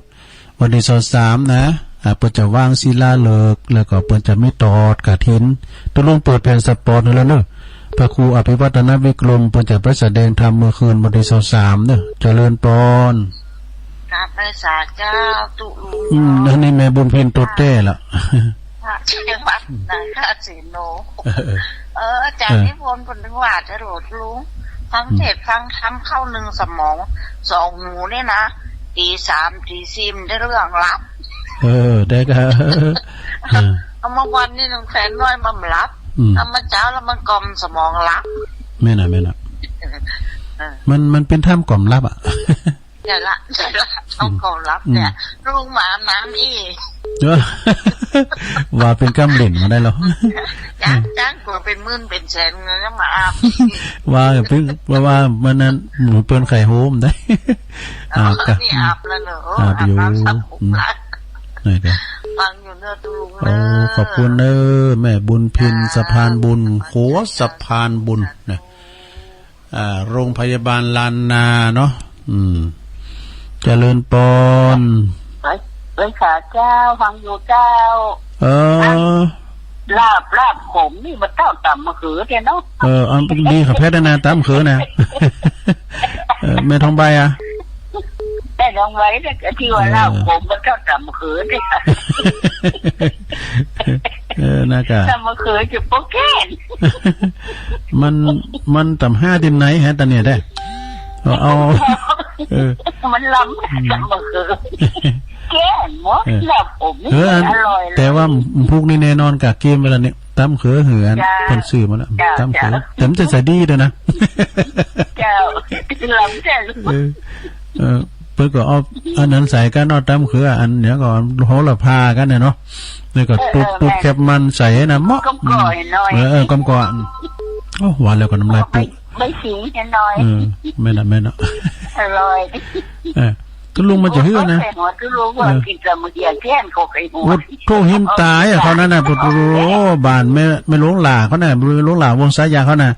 วันตี้ซาวสามนะ อ่า เปิ้นจะวางศิลาฤกษ์ แล้วก็เปิ้นจะมีตอดกฐิน ตุ๊ลุงเปิดแผ่นสปอตให้แล้วเนอะ พระครูอภิวัฒนวิกรม เปิ้นจะไปแสดงธรรมเมื่อคืนวันตี้ซาวสามเนอะ เจริญปอน กราบไหว้สาเจ้าตุ๊ลุง อืม อันนี้แม่บุญเพ็ญโตแต๊ละ พระชัยวัฒน์นาคเสโน เออ เออ อาจ๋ารย์ เออ นิพนธ์เปิ้นถึงว่าจะโหลดลุง ฟังเทศน์ฟังธรรมเข้านึ่งสมอง สองหูนี่นะ ตี๋สามตี๋สี่มันได้เรื่องหลับ เออ ได้ก็ เออ เอามาวันนี้น้องแฟนน้อยมันหลับ อืม เอามาเจ๊าแล้วมันกล่อมสมองหลับ แม่นน่ะ แม่นน่ะ เออ มัน มันเป๋นธรรมกล่อมหลับอะ ใจ้ละ ใจ้ละ เอากล่อมหลับเนี่ย อืม ลุงมาอาบน้ำอี้ เออ ว่าเป๋นกำเล่นมาได้แล้ว จ้าง จ้างตั๋วเป๋นหมื่นเป๋นแสนเงินมาอาบ ว่าเป๋น ว่า ว่ามันนั้นหมู่เปิ้นไข้โฮมได้ อาบก็ นี่อาบแล้วเนอะ อาบอยู่ อาบน้ำสระผมละ อืม นี่ก็ ฟังอยู่เนอะตุ๊ลุง โอ้ เนอะ ขอบคุณเนอะ แม่บุญเพ็ญ จ้า สะพานบุญ โห สะพานบุญนะ อ่า โรงพยาบาลล้านนาเนาะ อืม เจริญปอน ไหว้ ไหว้สาเจ้า ฟังอยู่เจ้า เออ ลาบ ลาบขมนี่มันเต้าต๋ำมะเขือเตี้ยเนาะ เออ เอาดีค่ะ แพทย์นะ ต๋ำมะเขือนะ เออ แม่ทองใบอะ แม่ทองใบเนี่ย ตี้ว่า เออ ลาบขมมันเต้าต๋ำมะเขือเตี้ย เออ น่ากะ ต๋ำมะเขือจะโปะแก้น มัน มันต๋ำห้าตี้ไหนฮะ ต๋ำเนี่ยได้ เอา เอา เออ มันลำ อืม ต๋ำมะเขือ แก้นหมด เออ ลาบขมนี่ เออ มันอร่อยเลย แต่ว่าพวกนี้แน่นอนกะเกมไปแล้วเนี่ย ต๋ำเขือเหือน จ้า เปิ้นซื้อมาแล้ว จ้า ต๋ำเขือ จ้า แต่มันจะใส่ดีด้วยนะ เจ้า ลำเจ้า เออ เออ เปิ้นก็เอาอันนั้นใส่กั๋นเนาะ ต๋ำเขือ อันเนี้ยก็โหระพากั๋นเนี่ยเนาะ นี่ก็ เออ ตุ๊บ เออ ตุ๊บ แม่ แคบมันใส่นะ เหมาะ ก้อมก่อหน่อย เออ เออ ก้อมก่อ โอ้ ว่าแล้วก็น้ำลายปู ใบ ใบขิงหน่อย เออ แม่นน่ะ แม่นน่ะ อร่อย เออ ตุ๊ลุงมาจะหื้อนะ ตุ๊ลุงว่า เออ กิ๋นกับมื้อเดียวแก้นก็ไข้หัว โอ้โธ่ หิมต๋ายอะ เขานั้นน่ะ โอ้โธ่ บ้านแม่ แม่หลวงหล้าเขาน่ะ แม่หลวงหล้าวงศายาเขาน่ะ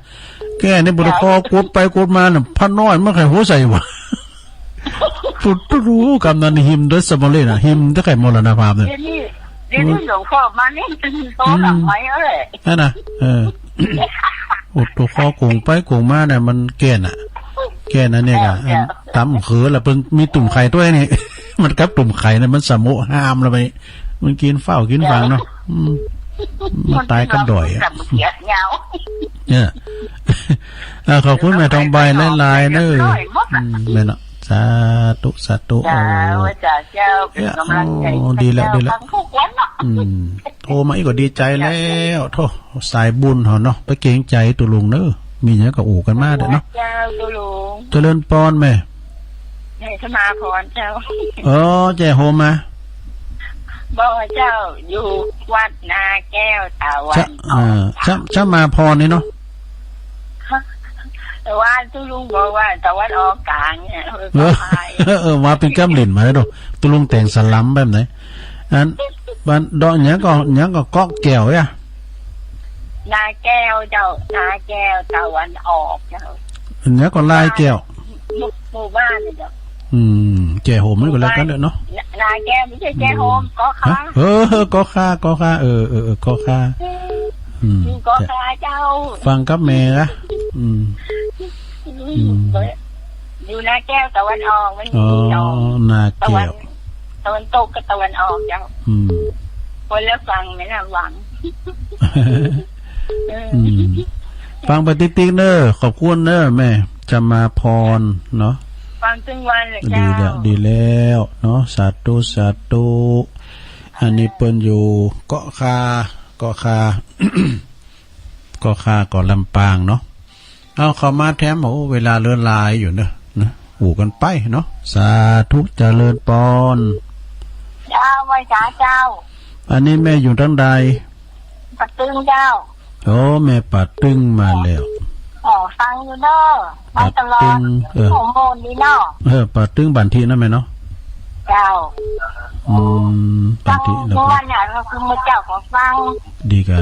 แก้นี่ โอ้โธ่ คอกุดไปกุดมาน่ะ พระน้อยมันไข้หัวใส่หว่า ตุ๊ลุง กำนั้นหิมด้วยสมอเลยน่ะ หิมแต่ไข้มรณภาพเนี่ย เดี๋ยวนี้ เดี๋ยวนี้หลวงพ่อมานี่ โตหลังไม้เอ้ย นั่นน่ะ เออ โอ้โธ่ คอโก๋งไปโก๋งมาเนี่ย มันแก้นน่ะ แก้นอันเนี้ยกะ เออ เออ อันต๋ำเขือละ เปิ้นมีตุ่มไข่ตวยนี่ มันกับตุ่มไข่เนี่ย มันสมอห้ามแล้วไป มันกิ๋นฟ้าวกิ๋นฟังเนาะ อืม มันต๋ายกั๋นด่อยอะ เนี่ย อ่า ขอบคุณแม่ทองใบหลายๆ เนอะ อืม แม่เนาะ สาธุ สาธุ เจ้า โอ้ เจ้า เจ้า เป๋นก๋ำลังใจ๋ โอ้ ดีแล้ว เจ้า ดีแล้ว ฟังทุกวันเนาะ อืม โทรมาอีกก็ดีใจ๋แล้ว โธ่ สายบุญเฮาเนาะ บ่เกรงใจ๋ตุ๊ลุงเนอะ มีหยังก็อู้กั๋นมาเต๊อะเนาะ เจ้า ตุ๊ลุง เจริญปอนแม่ แม่สมาพรเจ้า เออ แจ้โฮมมา บ่เจ้า อยู่วัดนาแก้วตะวันออก เออ สะ สมาพรนี่เนาะ แต่ว่าตุ๊ลุงบอกว่าตะวันออกกลางเนี่ย เออ เออ เออ ว่าเป๋นกำเล่นมาแล้วเนาะ ตุ๊ลุงแต่งสลัมแบบไหน อัน บ้านดอกหยังก็ หยังก็เกาะแก้วอะ นาแก้วเจ้า นาแก้วตะวันออกเจ้า อันเนี้ยก็ลายแก้ว หมู่ หมู่บ้านเนี่ยเจ้า อืม แจ้โฮมมันก็แล้วกั๋นเนาะ นา นาแก้ว บ่ใจ้แจ้โฮม เกาะคา ฮะ เออ เกาะคา เกาะคา เออ เออ เออ เกาะคา อืม อยู่เกาะคาเจ้า ฟังกับแม่นะ อืม อืม อืม อยู่นาแก้วตะวันออก มัน อ๋อ มีหนอง นาแก้ว ตะวัน ตะวันตกกับตะวันออกเจ้า อืม คนละฝั่งแม่น้ำวัง เออ อืม ฟังไปติ๊กๆ เนอะ ขอบคุณเนอะแม่จำมาพรเนาะ ฟังตึงวันเลยเจ้า ดีแล้ว ดีแล้วเนาะ สาธุ สาธุ อันนี้เปิ้นอยู่เกาะคา เกาะคา เกาะคา เกาะลำปางเนาะ เอาเข้ามาแถม โอ้ เวลาเหลือหลายอยู่เนอะ นะ อู้กั๋นไปเนาะ สาธุ เจริญปอน เจ้า ไหว้สาเจ้า อันนี้แม่อยู่ตางใด ป่าตึงเจ้า โอ้ แม่ป่าตึงมาแล้ว เอ ก็ฟังอยู่เนาะ ฟังตลอด ป่าตึง เออ โอ้โห นี่เนาะ เออ ป่าตึงบันทีนะแม่เนาะ เจ้า อืม บันที เจ้า แล้วก็ เมื่อวันเนี่ย ก็คือเมื่อเจ้าก็ฟัง ดีก่ะ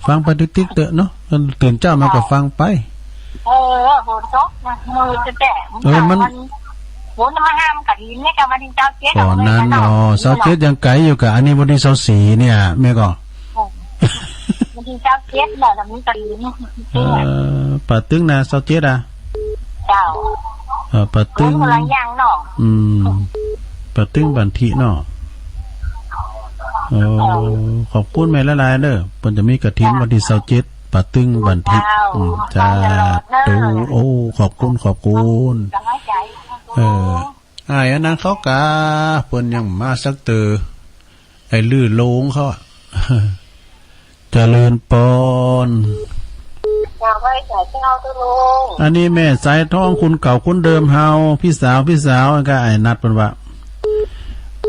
ฟังไปติ๊กๆ เต๊อะเนาะ ตื่นเจ๊ามาก็ฟังไป เออ ฝนตกนะ มืดแต๊ๆ เออ มัน ฝนมาห้ามกะถินเนี่ยกะวันตี้ซาวเจ็ด ก่อนนั้น เนาะ อ๋อ ซาวเจ็ดยังไก๋อยู่ก่ะ อันนี้วันตี้ซาวสี่เนี่ย แม่ก็ วันตี้ซาวเจ็ดเนี่ย แล้วมีกะถิน เออ ป่าตึงนะ ซาวเจ็ด อ่ะ เจ้า เออ ป่าตึง คนละอย่างเนาะ อืม ป่าตึงบันทีเนาะ โอ้ เออ ขอบคุณแม่หลายๆ เด้อ เปิ้นจะมีกะถินวันตี้ซาวเจ็ด ป่าตึงบันที เจ้า อืม สาธุ โอ้ ขอบคุณ ขอบคุณ กำลังใจ๋ เออ อ้ายอันนั้นเขากา เปิ้นยังมาสักเตื้อ ไอ้ลือโลงเขาอะ เจริญปอน เจ้า ไหว้สาเจ้าตุ๊ลุง อันนี้แม่สายทอง คนเก่าคนเดิมเฮา ปี้สาว ปี้สาว ก็ไอ้นัดเปิ้นว่า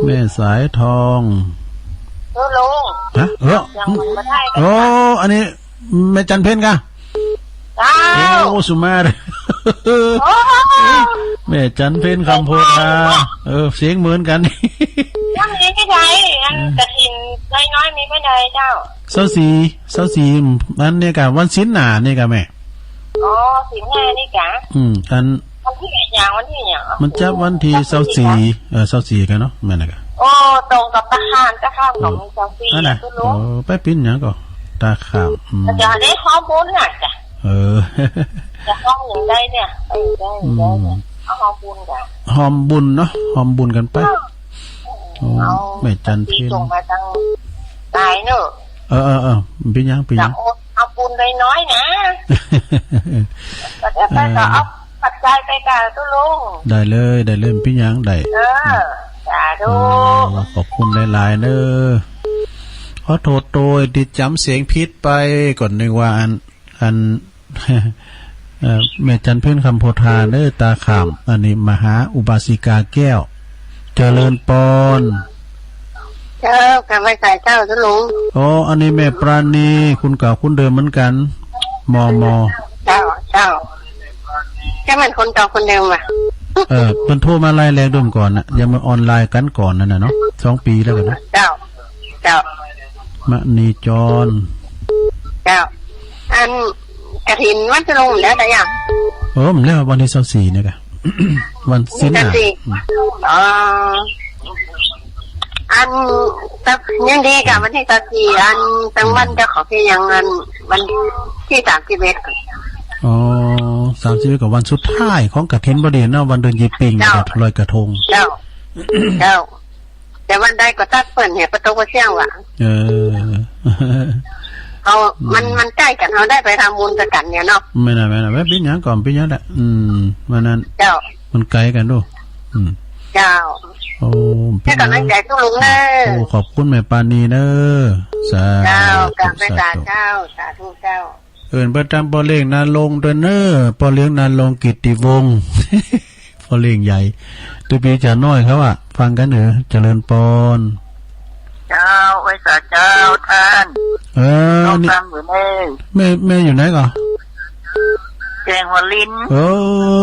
แม่สายทอง ตุ๊ลุง ฮะ เออ ยังบ่ได้ โอ้ อันนี้แม่จันเพ็ญก่ะ เจ้า โอ้ สุมา โอ้ แม่จันเพ็ญ คำโพธา เออ เสียงเหมือนกั๋น ยังมีตี้ใด อันกะถินน้อยๆ มีเมื่อใดเจ้า ซาวสี่ ซาวสี่ อันนี้ก่ะ วันศีลหน้านี่ก่ะแม่ อ๋อ ศีลหน้านี่ก่ะ อืม อัน วันตี้หยัง วันตี้หยัง มันจะวันตี้ซาวสี่ เออ ซาวสี่ก่ะเนาะ แม่นน่ะก่ะ โอ้ ตรงกับตาข้าม ตาข้ามของ เออ ซาวสี่ นั่นน่ะ ตุ๊ลุง เออ ไปปิ้นหยังก่อ ตาข้าม อืม จะได้ฮอมบุญน่ะจ้ะ เออ จะฮอมหยังได้เนี่ย เออ ได้ ได้เนี่ย อืม เอาฮอมบุญก่ะ ฮอมบุญเนาะ ฮอมบุญกั๋นไป เออ โอ้ เอา แม่จันเพ็ญ ส่งมาตังหลายเนอะ เออ เออ เออ ปิ้นหยัง ปิ้นหยัง จะเอา เอาบุญน้อยๆ นะ ก็จะไป เออ ก็เอาปัจจัยไปก่ะตุ๊ลุง ได้เลย ได้เลย ปิ้นหยัง ได้ เออ สาธุ โอ้ ขอบคุณหลายๆ เนอะ ขอโทษโตยตี้จ๋ำเสียงผิดไป ก่อนนึกว่าอัน อัน เอ่อ แม่จันเพ็ญ คำโพธาเนอะ ตาข้าม อันนี้มหาอุบาสิกาแก้ว เจริญปอน เจ้า กราบไหว้สาเจ้าตุ๊ลุง อ๋อ อันนี้แม่ปราณี คนเก่าคนเดิมเหมือนกั๋น มอ มอ เจ้า เจ้า จะแม่นคนเก่าคนเดิมว่ะ เออ เปิ้นโทรมาไล่แลงโดมก่อนน่ะ ยังมาออนไลน์กั๋นก่อนนั่นน่ะเนาะ สองปี๋แล้วก่ะเนาะ เจ้า เจ้า มณีจร เจ้า อันกะถินวันตุ๊ลุงแล้วแต่ยัง เออ มันแล้ววันตี้ซาวสี่นี่ก่ะ วันศีลหน้า ซาวสี่ อืม อ๋อ อัน ยังดีก่ะ วันตี้ซาวสี่ อัน ตังวันเจ้าของตี้ยัง อัน วันตี้สามสิบเอ็ด อ๋อ สามสิบเอ็ดก่ะ วันสุดท้ายของกะถินพอดีเนาะ วันเดือนยี่เป็ง เจ้า ลอยกระทง เจ้า เจ้า แต่วันใดก็ตั๊กเปิ้นเหีย ปะตกปะเสี้ยงว่ะ เออ เอา อืม มัน มันใก้กั๋น เฮาได้ไปทำบุญตวยกั๋นเนี่ยเนาะ แม่นน่ะ แม่นน่ะ แม่นปิ้นหยังก่อ ปิ้นหยังแหละ อืม วันนั้น เจ้า มันไก๋กั๋นดู อืม เจ้า โอ้ เจ้า กำลังใจ๋ตุ๊ลุงเนอะ โอ้ ขอบคุณแม่ปราณีเนอะ สาธุ เจ้า กราบไหว้สาเจ้า สาธุเจ้า เอิ้นไปต๋ามป้อเลี้ยงณรงค์ตวยเนอะ ป้อเลี้ยงณรงค์ กิตติวงศ์ ป้อเลี้ยงใหญ่ ตุ๊ปี้จ๋าน้อยเขาอะ ฟังกั๋นเออ เจริญปอน เจ้า ไหว้สาเจ้าต้าน เออ นี่ ฟังอยู่เน่อ แม่ แม่อยู่ไหนก่อ แจ้งหัวลิน เอ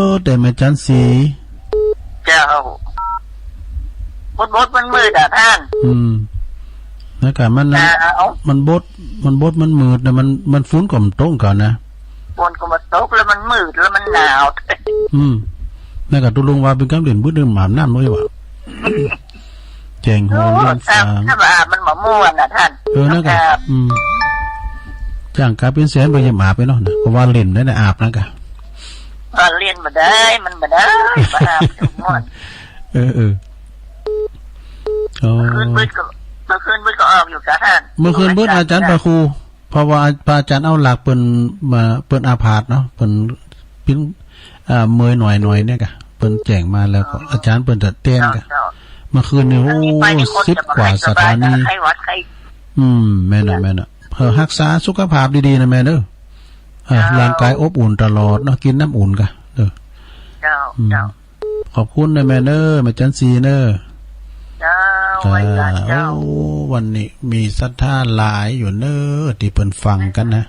อ แต่แม่จันสี เจ้า บดๆ มันมืดอะต้าน อืม นะก่ะ มัน เจ้า มันบด มันบด มันมืดนะ มัน มันฝนก็บ่ตกก่อนนะ ฝนก็บ่ตก แล้วมันมืด แล้วมันหนาว อืม นะก่ะ ตุ๊ลุงว่าเป๋นกำเด่น บึดเดิมอาบน้ำเลยว่ะ แจ้งหัวลิน โอ้ สาม ถ้า ถ้าบ่อาบมันบ่ม่วนน่ะต้าน เออ นะก่ะ ครับ อืม จ้างกาเป๋นแสนบ่ยอมอาบไปเนาะ นะ ก็ว่าเล่นได้นะ อาบนะก่ะ ว่าเล่นบ่ได้ มันบ่ได้ บ่อาบบ่ม่วน เออ เออ อ๋อ เมื่อคืนมืดก็ เมื่อคืนมืดก็ออกอยู่ก่ะต้าน เมื่อคืนมืดอาจารย์พระครู เพราะว่าพระอาจารย์เอาหลักเปิ้นมา เปิ้นอาพาธเนาะ เปิ้นปิ้น อ่า เมื่อยหน่อยๆ เนี่ยก่ะ เปิ้นแจ้งมาแล้วก็ อาจารย์เปิ้นจะแจ้งก่ะ เจ้า เมื่อคืนนี่ โอ้ สิบกว่าสถานี อืม แม่นน่ะ แม่นน่ะ เออ ฮักษาสุขภาพดีๆ นะแม่เด้อ เออ เจ้า ร่างก๋ายอบอุ่นตลอดเนาะ กิ๋นน้ำอุ่นก่ะ เออ เจ้า อืม เจ้า ขอบคุณนะแม่เนอะ แม่จันสีเนอะ เจ้า เจ้า ไหว้สาเจ้า โอ้ วันนี้มีศรัทธาหลายอยู่เนอะ ตี้เปิ้นฟังกั๋นนะ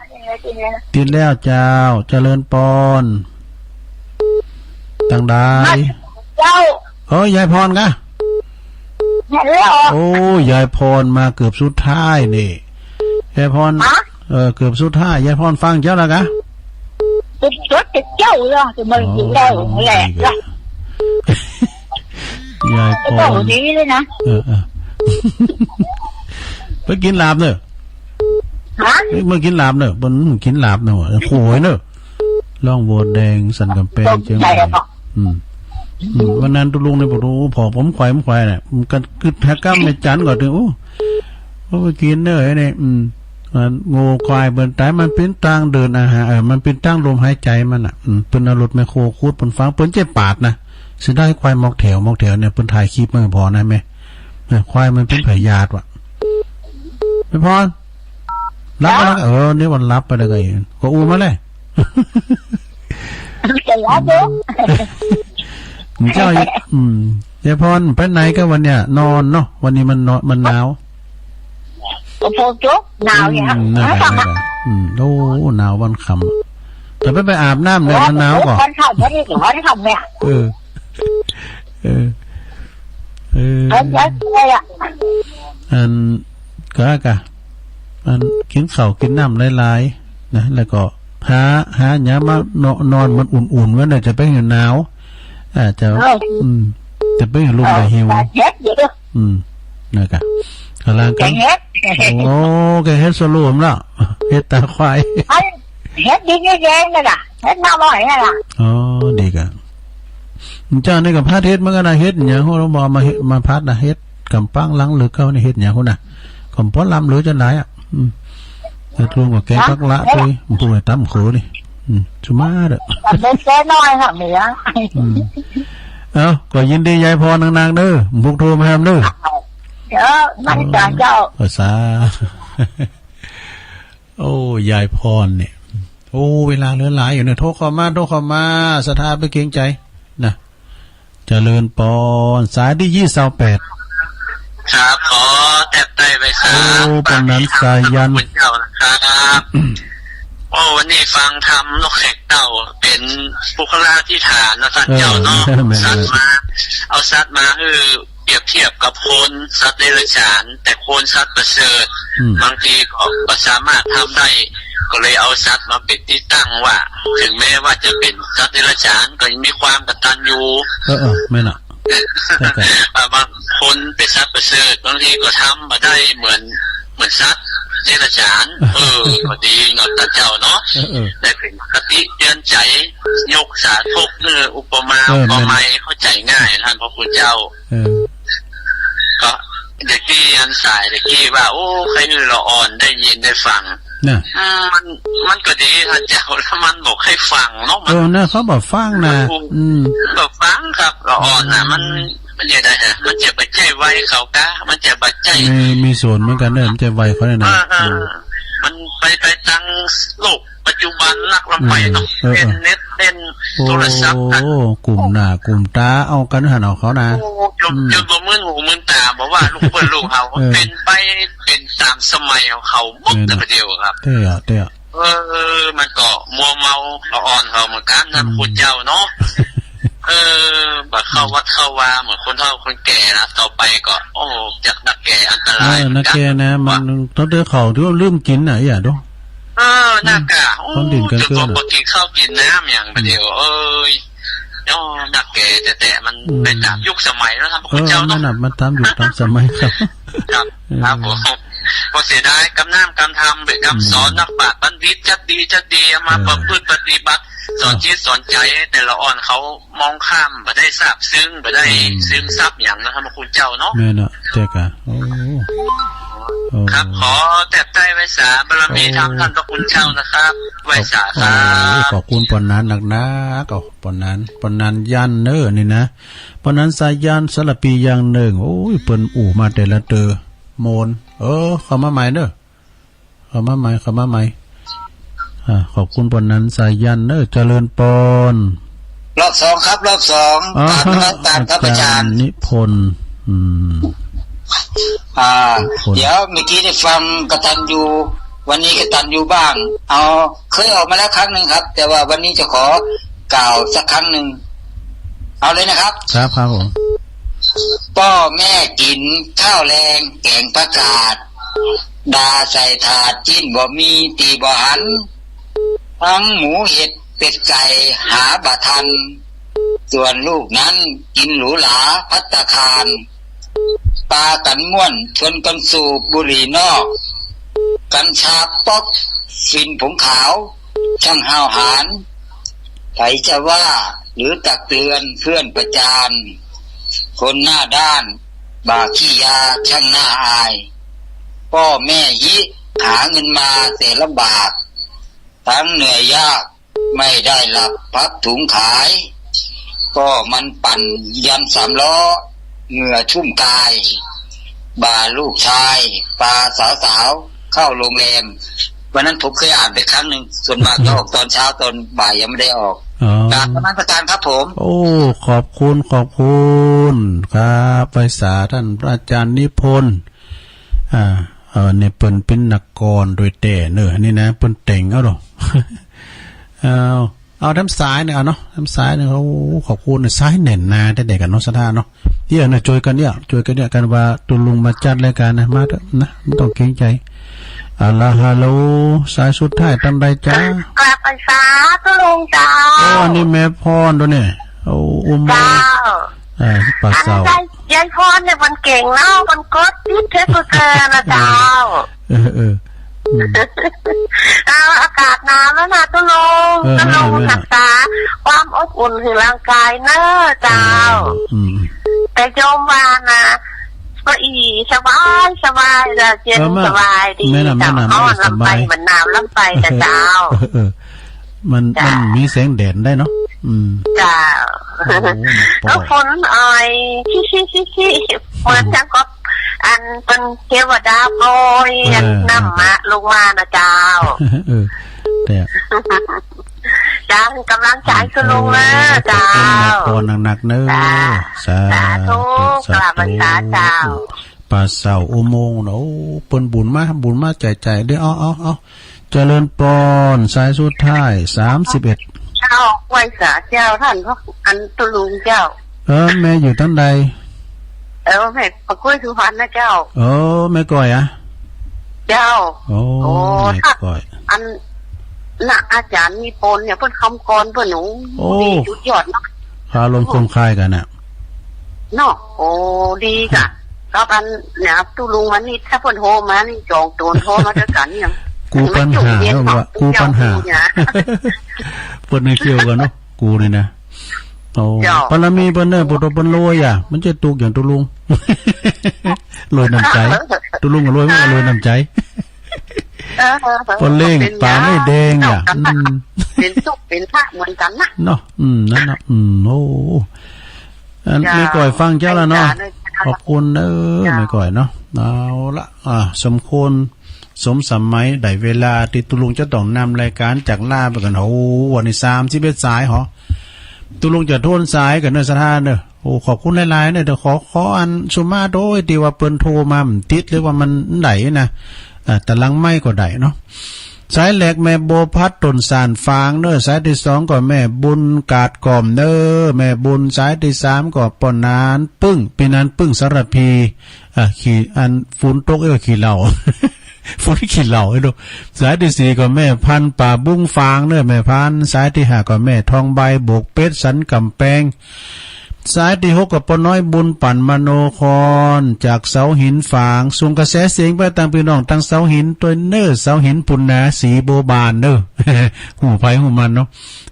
ติดแล้วเจ้า เจริญปอน ตังใด เจ้า เออ ยายพรกะ เห็นแล้วเหรอ โอ้ ยายพรมาเกือบสุดท้ายนี่ ยายพร ฮะ เออ เกือบสุดท้าย ยายพรฟังเจ้าแล้วกะ เกือบสุดเจ้าแล้ว จะมาอยู่แล้วแหละ อ๋อ ยายพร เจ้าดีเลยนะ เออ เออ ไปกิ๋นลาบเน่อ ฮะ เอ้ย เมื่อกิ๋นลาบเน่อ เปิ้นกิ๋นลาบเน่อ โขยเน่อ ร่องบัวแดง สันก๋ำแปง เจียงใหม่ อืม อืม วันนั้นตุ๊ลุงเนี่ยบอก โอ้ ผ่อผมไขว่ ผมไขว่เนี่ย มันก็กึ๊ดหาก้ำแม่จันก่อนเถอะ โอ้ โอ้ ไปกิ๋นเน่อไอ้นี่ อืม อ่า งัวควายเปิ้นต๋าย มันเป๋นตางเดินอาหาร เออ มันเป๋นตางลมหายใจ๋มันน่ะ อืม เปิ้นเอารถแมคโครขุด เปิ้นฝัง เปิ้นเจ็บปาดนะ เสียดายควายหมอกแถว หมอกแถวเนี่ย เปิ้นถ่ายคลิปมาผ่อนะแม่ เออ ควายมันเป๋นพยาธิว่ะ แม่พร หลับไปแล้ว เออ นี่วันหลับไปแล้วก็ ก็อู้มาเลย จะหลับอยู่ เจ้า อืม ยายพรไปไหนกะวันเนี้ย นอนเนาะ วันนี้มันนอน มันหนาว โอ้โห จุ๊บ หนาวเนี่ย อืม นั่นแหละ นั่นแหละ อืม โอ้ หนาววันค่ำ แต่ไป ไปอาบน้ำเลย มันหนาวก่อ วันค่ำ วันนี้ วันค่ำเนี่ย เออ เออ เออ เออ เออ อัน กะ กะ อัน กิ๋นข้าวกิ๋นน้ำหลายๆ นะ แล้วก็หา หาหยังมานอน นอนมันอุ่นๆ ไว้หน่อย จะไปหื้อหนาว อ่า จะ เออ อืม จะไปหื้อลุ่ม เออ จะหิว เฮ็ดอยู่ อืม นั่นกะ กำลังกัน แกงเฮ็ด โอ้ แกงเฮ็ดสโลมละ เฮ็ดต๋าควาย อัน เฮ็ดดินแดงๆ นั่นน่ะ เฮ็ดหน่อไม้นั่นน่ะ อ๋อ ดีกะ เจ้านี่ก็ผัดเห็ดเหมือนกั๋นนะ เห็ดหยัง โห ลองบอกมาเฮ็ด มาผัดนะ เห็ดก๋ำปังหลังเหลือเก่านี่ เห็ดหยังโหนะ ก็บ่ล้ำเหลือจักหน่อยอ่ะ อืม เห็ดรวมกับแกงผักละ ฮะ ตุ้ย มันพูดอะไรต๋ามเขยนี่ อืม สุมาเด้อ กับเล็กแก่น้อยค่ะ เหมือน อืม เอ้า ก็ยินดียายพรนักๆ เด้อ บุกโทรมาแฮมเด้อ เออ มันจ๋าเจ้า เออ สา โอ้ ยายพรเนี่ย โอ้ เวลาเหลือหลายอยู่เนี่ย โทรเข้ามา โทรเข้ามา ศรัทธาบ่เกรงใจ๋นะ เจริญปอน สายตี้ยี่สิบแปด ครับ ขอแทบใต้ไหว้สา โอ้ ปานนั้นสายัน พระคุณเจ้านะครับ โอ้ วันนี้ฟังธรรมนกแขกเต้า เป๋นปุคละอธิษฐานนะท่านเจ้าเนาะ เออ แม่นๆ สัตว์มา เอาสัตว์มาหื้อ เปรียบเทียบกับคน สัตว์เดรัจฉาน แต่คนสัตว์ประเสริฐ อืม บางทีก็ ก็สามารถทำได้ ก็เลยเอาสัตว์มาเป็นที่ตั้งว่า ถึงแม้ว่าจะเป็นสัตว์เดรัจฉาน ก็ยังมีความกตัญญู เออ เออ แม่นน่ะ ใช่ ใช่ อ่า บางคนเป็นสัตว์ประเสริฐ บางทีก็ทำบ่ได้เหมือน เหมือนสัตว์เดรัจฉาน เออ ก็ดีเนาะ ท่านเจ้าเนาะ เออ เออ ได้เป๋นคติเตือนใจ๋ ยกสาธก เออ อุปมา เออ อุปไมย แม่น เข้าใจ๋ง่าย ท่านพระคุณเจ้า เออ ก็อย่างตี้อันสายตะกี้ว่า โอ้ ใค่หื้อละอ่อนได้ยินได้ฟัง น่ะ อืม มัน มันก็ดี ท่านเจ้า แล้วมันบ่ใค่ฟังเนาะ มัน เออ น่ะ เขาบ่ฟังน่ะ อืม อืม บ่ฟังครับ ละอ่อนน่ะ อืม มัน มันจะได้ฮะ มันจะไปใจ้วัยเขากา มันจะไปใจ้ มี มีส่วนเหมือนกั๋นเน่อ มันจะวัยเขาเนี่ยนะ เออ เออ อืม มันไป ไปตางโลก ปัจจุบันนักลำไปเนาะ อืม เออ เล่นเน็ต เล่น โอ้ โทรศัพท์กั๋น กุมหน้ากุมต๋าเอากั๋นหั้นเอาเขานะ โอ้ จน อืม จนบ่มื่นหูมื่นต๋า บ่ว่าลูกเปิ้นลูกเฮา เออ เป๋นไป เป๋นต๋ามสมัยของเขาหมด เออ แต่ประเดี๋ยวครับ เตี้ย เตี้ย เออ มันก็มัวเมาละอ่อนเขาเหมือนกั๋น ท่าน อืม คุณเจ้าเนาะ เออ บ่เข้าวัดเข้าวาเหมือนคนเฒ่าคนแก่นะ ต่อไปก็ โอ้ จักนักแก่อันตราย เออ เหมือนกั๋น นักแก่นะ มัน ว่า ตั้งแต่เขาที่ว่าลืมกิ๋นน่ะ อย่าดู เออ นักกะ คนถิ่นกันเกิน โอ้ จนบ่กิ๋นข้าวกิ๋นน้ำอย่าง อืม ประเดี๋ยว เอ้ย เนาะ นักแก่แต่ แต่มัน อืม ไปต๋ามยุคสมัยแล้ว ท่านพระคุณเจ้าเนาะ เออ มันน่ะ มันต๋ามยุคต๋ามสมัยครับ ครับ เออ ครับผม ก็เสียดายกำน้ำกำธรรม เป๋นกำสอน อืม นักปราชญ์บัณฑิต จักดี จักดี เอามา เออ ประพฤติปฏิบัติ สอนจิตสอนใจ๋ แต่ละอ่อนเขา มองข้าม บ่ได้ซาบซึ้ง บ่ได้ อืม ซึมซับหยังนะ ท่านพระคุณเจ้าเนาะ แม่นเนาะ เจ้ากะ โอ้ โอ้ ครับ ขอแทบใต้ไหว้สาบารมีธรรม โอ้ ท่านพระคุณเจ้านะครับ ไหว้สาครับ โอ้ ขอบคุณปอนนั้นนักๆ ก็ปอนนั้น ปอนนั้นยันเน่อนี่นะ ปอนนั้นสายันสารภีอย่างนึ่ง โอ้ย เปิ้นอู้มาแต่ละเตื้อ โมน เออ เข้ามาใหม่เน่อ เข้ามาใหม่ เข้ามาใหม่ อ่า ขอบคุณปอนนั้นสายันเน่อ เจริญปอน รอบสองครับ รอบสอง อ๋อ กราบนมัสการครับ อาจารย์ อาจารย์นิพนธ์ อืม อ่า นิพนธ์ เดี๋ยวเมื่อกี้ได้ฟังกตัญญู วันนี้กตัญญูบ้าง เอา เคยออกมาแล้วครั้งหนึ่งครับ แต่ว่าวันนี้จะขอกล่าวสักครั้งหนึ่ง เอาเลยนะครับ ครับ ครับผม ป้อแม่กิ๋นข้าวแลงแก๋งผักกาด ด่าใส่ถาดจิ๊นบ่มีตี้บ่หัน ทั้งหมูเห็ดเป็ดไก่หาบ่ทัน ส่วนลูกนั้นกิ๋นหรูหราภัตตาคาร ปากั๋นม่วนชวนกั๋นสูบบุหรี่นอก กัญชาป๊อกฝิ่นผงขาว ช่างห้าวหาญ ใผจะว่าหรือตักเตือนเพื่อนประจาน คนหน้าด้านบ่าขี้ยาช่างน่าอาย ป้อแม่ฮิหาเงินมาแสนลำบาก ทั้งเหนื่อยยากไม่ได้หลับพับถุงขาย ป้อมันปั่นยำสามล้อ เหงื่อชุ่มกาย บ่าลูกชายปาสาวๆ เข้าโรงแรม วันนั้นผมเคยอ่านไปครั้งหนึ่ง ส่วนมากจะออกตอนเช้า ตอนบ่ายยังไม่ได้ออก อ๋อ กราบนมัสการครับผม โอ้ ขอบคุณ ขอบคุณ ครับ ไหว้สาท่านพระอาจารย์นิพนธ์ อ่า เออ เนี่ยเปิ้นเป๋นนักกลอนโดยแต๊เน่อ นี่นะ เปิ้นแต่งเอาดอก เอา เอาแถมสายเนี่ย เอาเนาะ แถมสายเนี่ย โอ้ ขอบคุณเนี่ย สายแน่นหนาแต๊ๆ กั๋นเนาะ ศรัทธาเนาะ เดี๋ยวนะ จ้วยกั๋นเนี่ย จ้วยกั๋นเนี่ย กั๋นว่าตุ๊ลุงมาจัดรายก๋านนะ มาเต๊อะนะ บ่ต้องเกรงใจ๋ เอาละ ฮัลโหล สายสุดท้าย ตางใดจ๊ะ กราบไหว้สาตุ๊ลุงเจ้า โอ้ อันนี้แม่พรตั๊วเนี่ย โอ้ อุโมงค์ เจ้า เออ ป่าเศร้า อันใด ยายพรเนี่ยมันเก่งเนาะ มันกดติดเทปเกอร์นะเจ้า เออ เออ อืม เอา อากาศหนาวแล้วนะตุ๊ลุง เออ ตุ๊ลุง แม่นน่ะ รักษาความอบอุ่นหื้อร่างกายเน่อเจ้า เออ อืม แต่โยมว่านะ เก้าอี้สบาย สบายละ เย็น เออ แม่น สบายดี แม่นน่ะ เจ้า แม่นน่ะ ฮ้อน แม่นน่ะ สบาย ลำไป เหมือนหนาวลำไปนะเจ้า เออ เออ มัน จ้ะ มันมีแสงแดดได้เนาะ อืม จ้ะ โอ้โห เออ ฝนอ่อย ชิชิชิชิ เหมือนจังกับอันเปิ้นเทวดาโปรย เออ อันน้ำมาลงมานะเจ้า เออ แต่ จ้ะ กำลังใจ๋ตุ๊ลุงเน่อ เออ เจ้า ขอบคุณหนักๆ เน่อ จ้ะ สาธุ สาธุ สาธุ กราบไหว้สาเจ้า ป่าเศร้าอุโมงค์เนาะ โอ้ เปิ้นบุญมา บุญมาใจ๋ๆ เดี๋ยว เอา เอา เอา เจริญปอน สายสุดท้าย สามสิบเอ็ด เจ้า ไหว้สาเจ้า ต้านพระ อันตุ๊ลุงเจ้า เออ แม่อยู่ตางใด เออ แม่ปะกุ้ยสุพรรณนะเจ้า เออ แม่ก้อยอะ เจ้า โอ้ โอ้ แม่ก้อย อัน น่ะ อาจ๋ารย์นิพนธ์เนี่ย เปิ้นคำกลอนเปิ้นหนู โอ้ ดีสุดยอดเนาะ พาลมคมคายกั๋นน่ะ เนาะ โอ้ ดีก่ะ กับอันเนี่ย ตุ๊ลุงมานี่ ถ้าเปิ้นโทรมานี่ จ๋องตั๋วโทรมาด้วยกั๋นเนี่ย กู้ปัญหา มันจุ่มเย็น ว่า กู้ปัญหา เจ้า เนี่ย เปิ้นเกี่ยวกั๋นเนาะ กู้นี่นะ โอ้ เจ้า บารมีเปิ้นเน่อ ปู่โตเปิ้นรวยอะ มันจะตุ๊กอย่างตุ๊ลุง รวยน้ำใจ๋ ตุ๊ลุงก็รวย มันก็รวยน้ำใจ๋ เออ เปิ้นเล่ง ป๋าไม่แดงอะ เจ้า อืม เป๋นตุ๊กเป๋นพระเหมือนกั๋นนะ เนาะ อืม นั่นเนาะ อืม โอ้ อัน เจ้า แม่ก้อยฟังเจ้าละเนาะ เจ้า ขอบคุณเน่อ เจ้า แม่ก้อยเนาะ เอาละ อ่า สมควร สมสมัย ได้เวลาตี้ตุ๊ลุงจะต้องนำรายก๋านจากลาไปก่อน โอ้ วันนี้ สามสิบเอ็ด สายหรอ ตุ๊ลุงจะทวนสายกั๋นเน่อ ศรัทธาเน่อ โอ้ ขอบคุณหลายๆ เน่อ เดี๋ยวขอ ขออันสุมาโตยตี้ว่าเปิ้นโทรมามันติด หรือว่ามันใดนะ อ่า ตะหลังไมค์ก็ได้เนาะ สายแรกแม่บัวพัด ต้นสานฝางเน่อ สายตี้สองก็แม่บุญกาดก่อมเน่อ แม่บุญ สายตี้สามก็ป้อนานปึ้ง ปี้นานปึ้งสารภี อ่ะ ขี้ อันฝนตกเอ้ย ขี้เหล่า ฝนขี้เหล่าเอ้ยดู สายตี้สี่ก็แม่พันธุ์ป่าบุ้งฝางเน่อ แม่พันธุ์ สายตี้ห้าก็แม่ทองใบ โบกเป็ด สันก๋ำแปง สายตี้หกก็ป้อน้อยบุญปั่นมโนคร จากเสาหินฝาง ส่งกระแสเสียงไปตางปี้น้องตางเสาหินตวยเน่อ เสาหินปุณณา สีบัวบานเน่อ ฮู้ใผฮู้มันเนาะ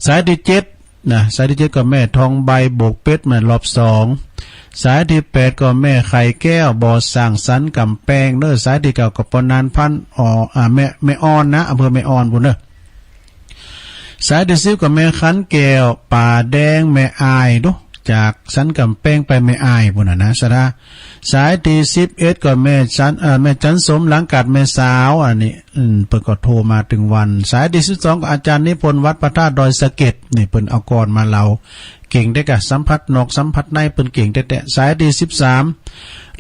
สายตี้เจ็ด นะ สายตี้เจ็ดก็แม่ทองใบ โบกเป็ด มารอบสอง สายตี้แปดก็แม่ไข่แก้ว บ่อส่าง สันก๋ำแปงเน่อ สายตี้เก้าก็ป้อนานพันธุ์ อ่อ อ่า แม่ แม่อ่อนนะ อำเภอแม่อ่อนปู้นเน่อ สายตี้สิบก็แม่ขันแก้ว ป่าแดง แม่อายดู จากสันก๋ำแปงไปแม่อายปู้นน่ะนะ ศรัทธา สายตี้สิบเอ็ดก็แม่จัน เอ่อ แม่จันสม หลังกาดแม่สาว อันนี้ อืม เปิ้นก็โทรมาตึงวัน สายตี้สิบสองก็อาจ๋ารย์นิพนธ์ วัดพระธาตุดอยสะเก็ด นี่เปิ้นเอากลอนมาเล่า เก่งแต๊ก่ะ สัมผัสนอกสัมผัสใน เปิ้นเก่งแต๊ๆ สายตี้สิบสาม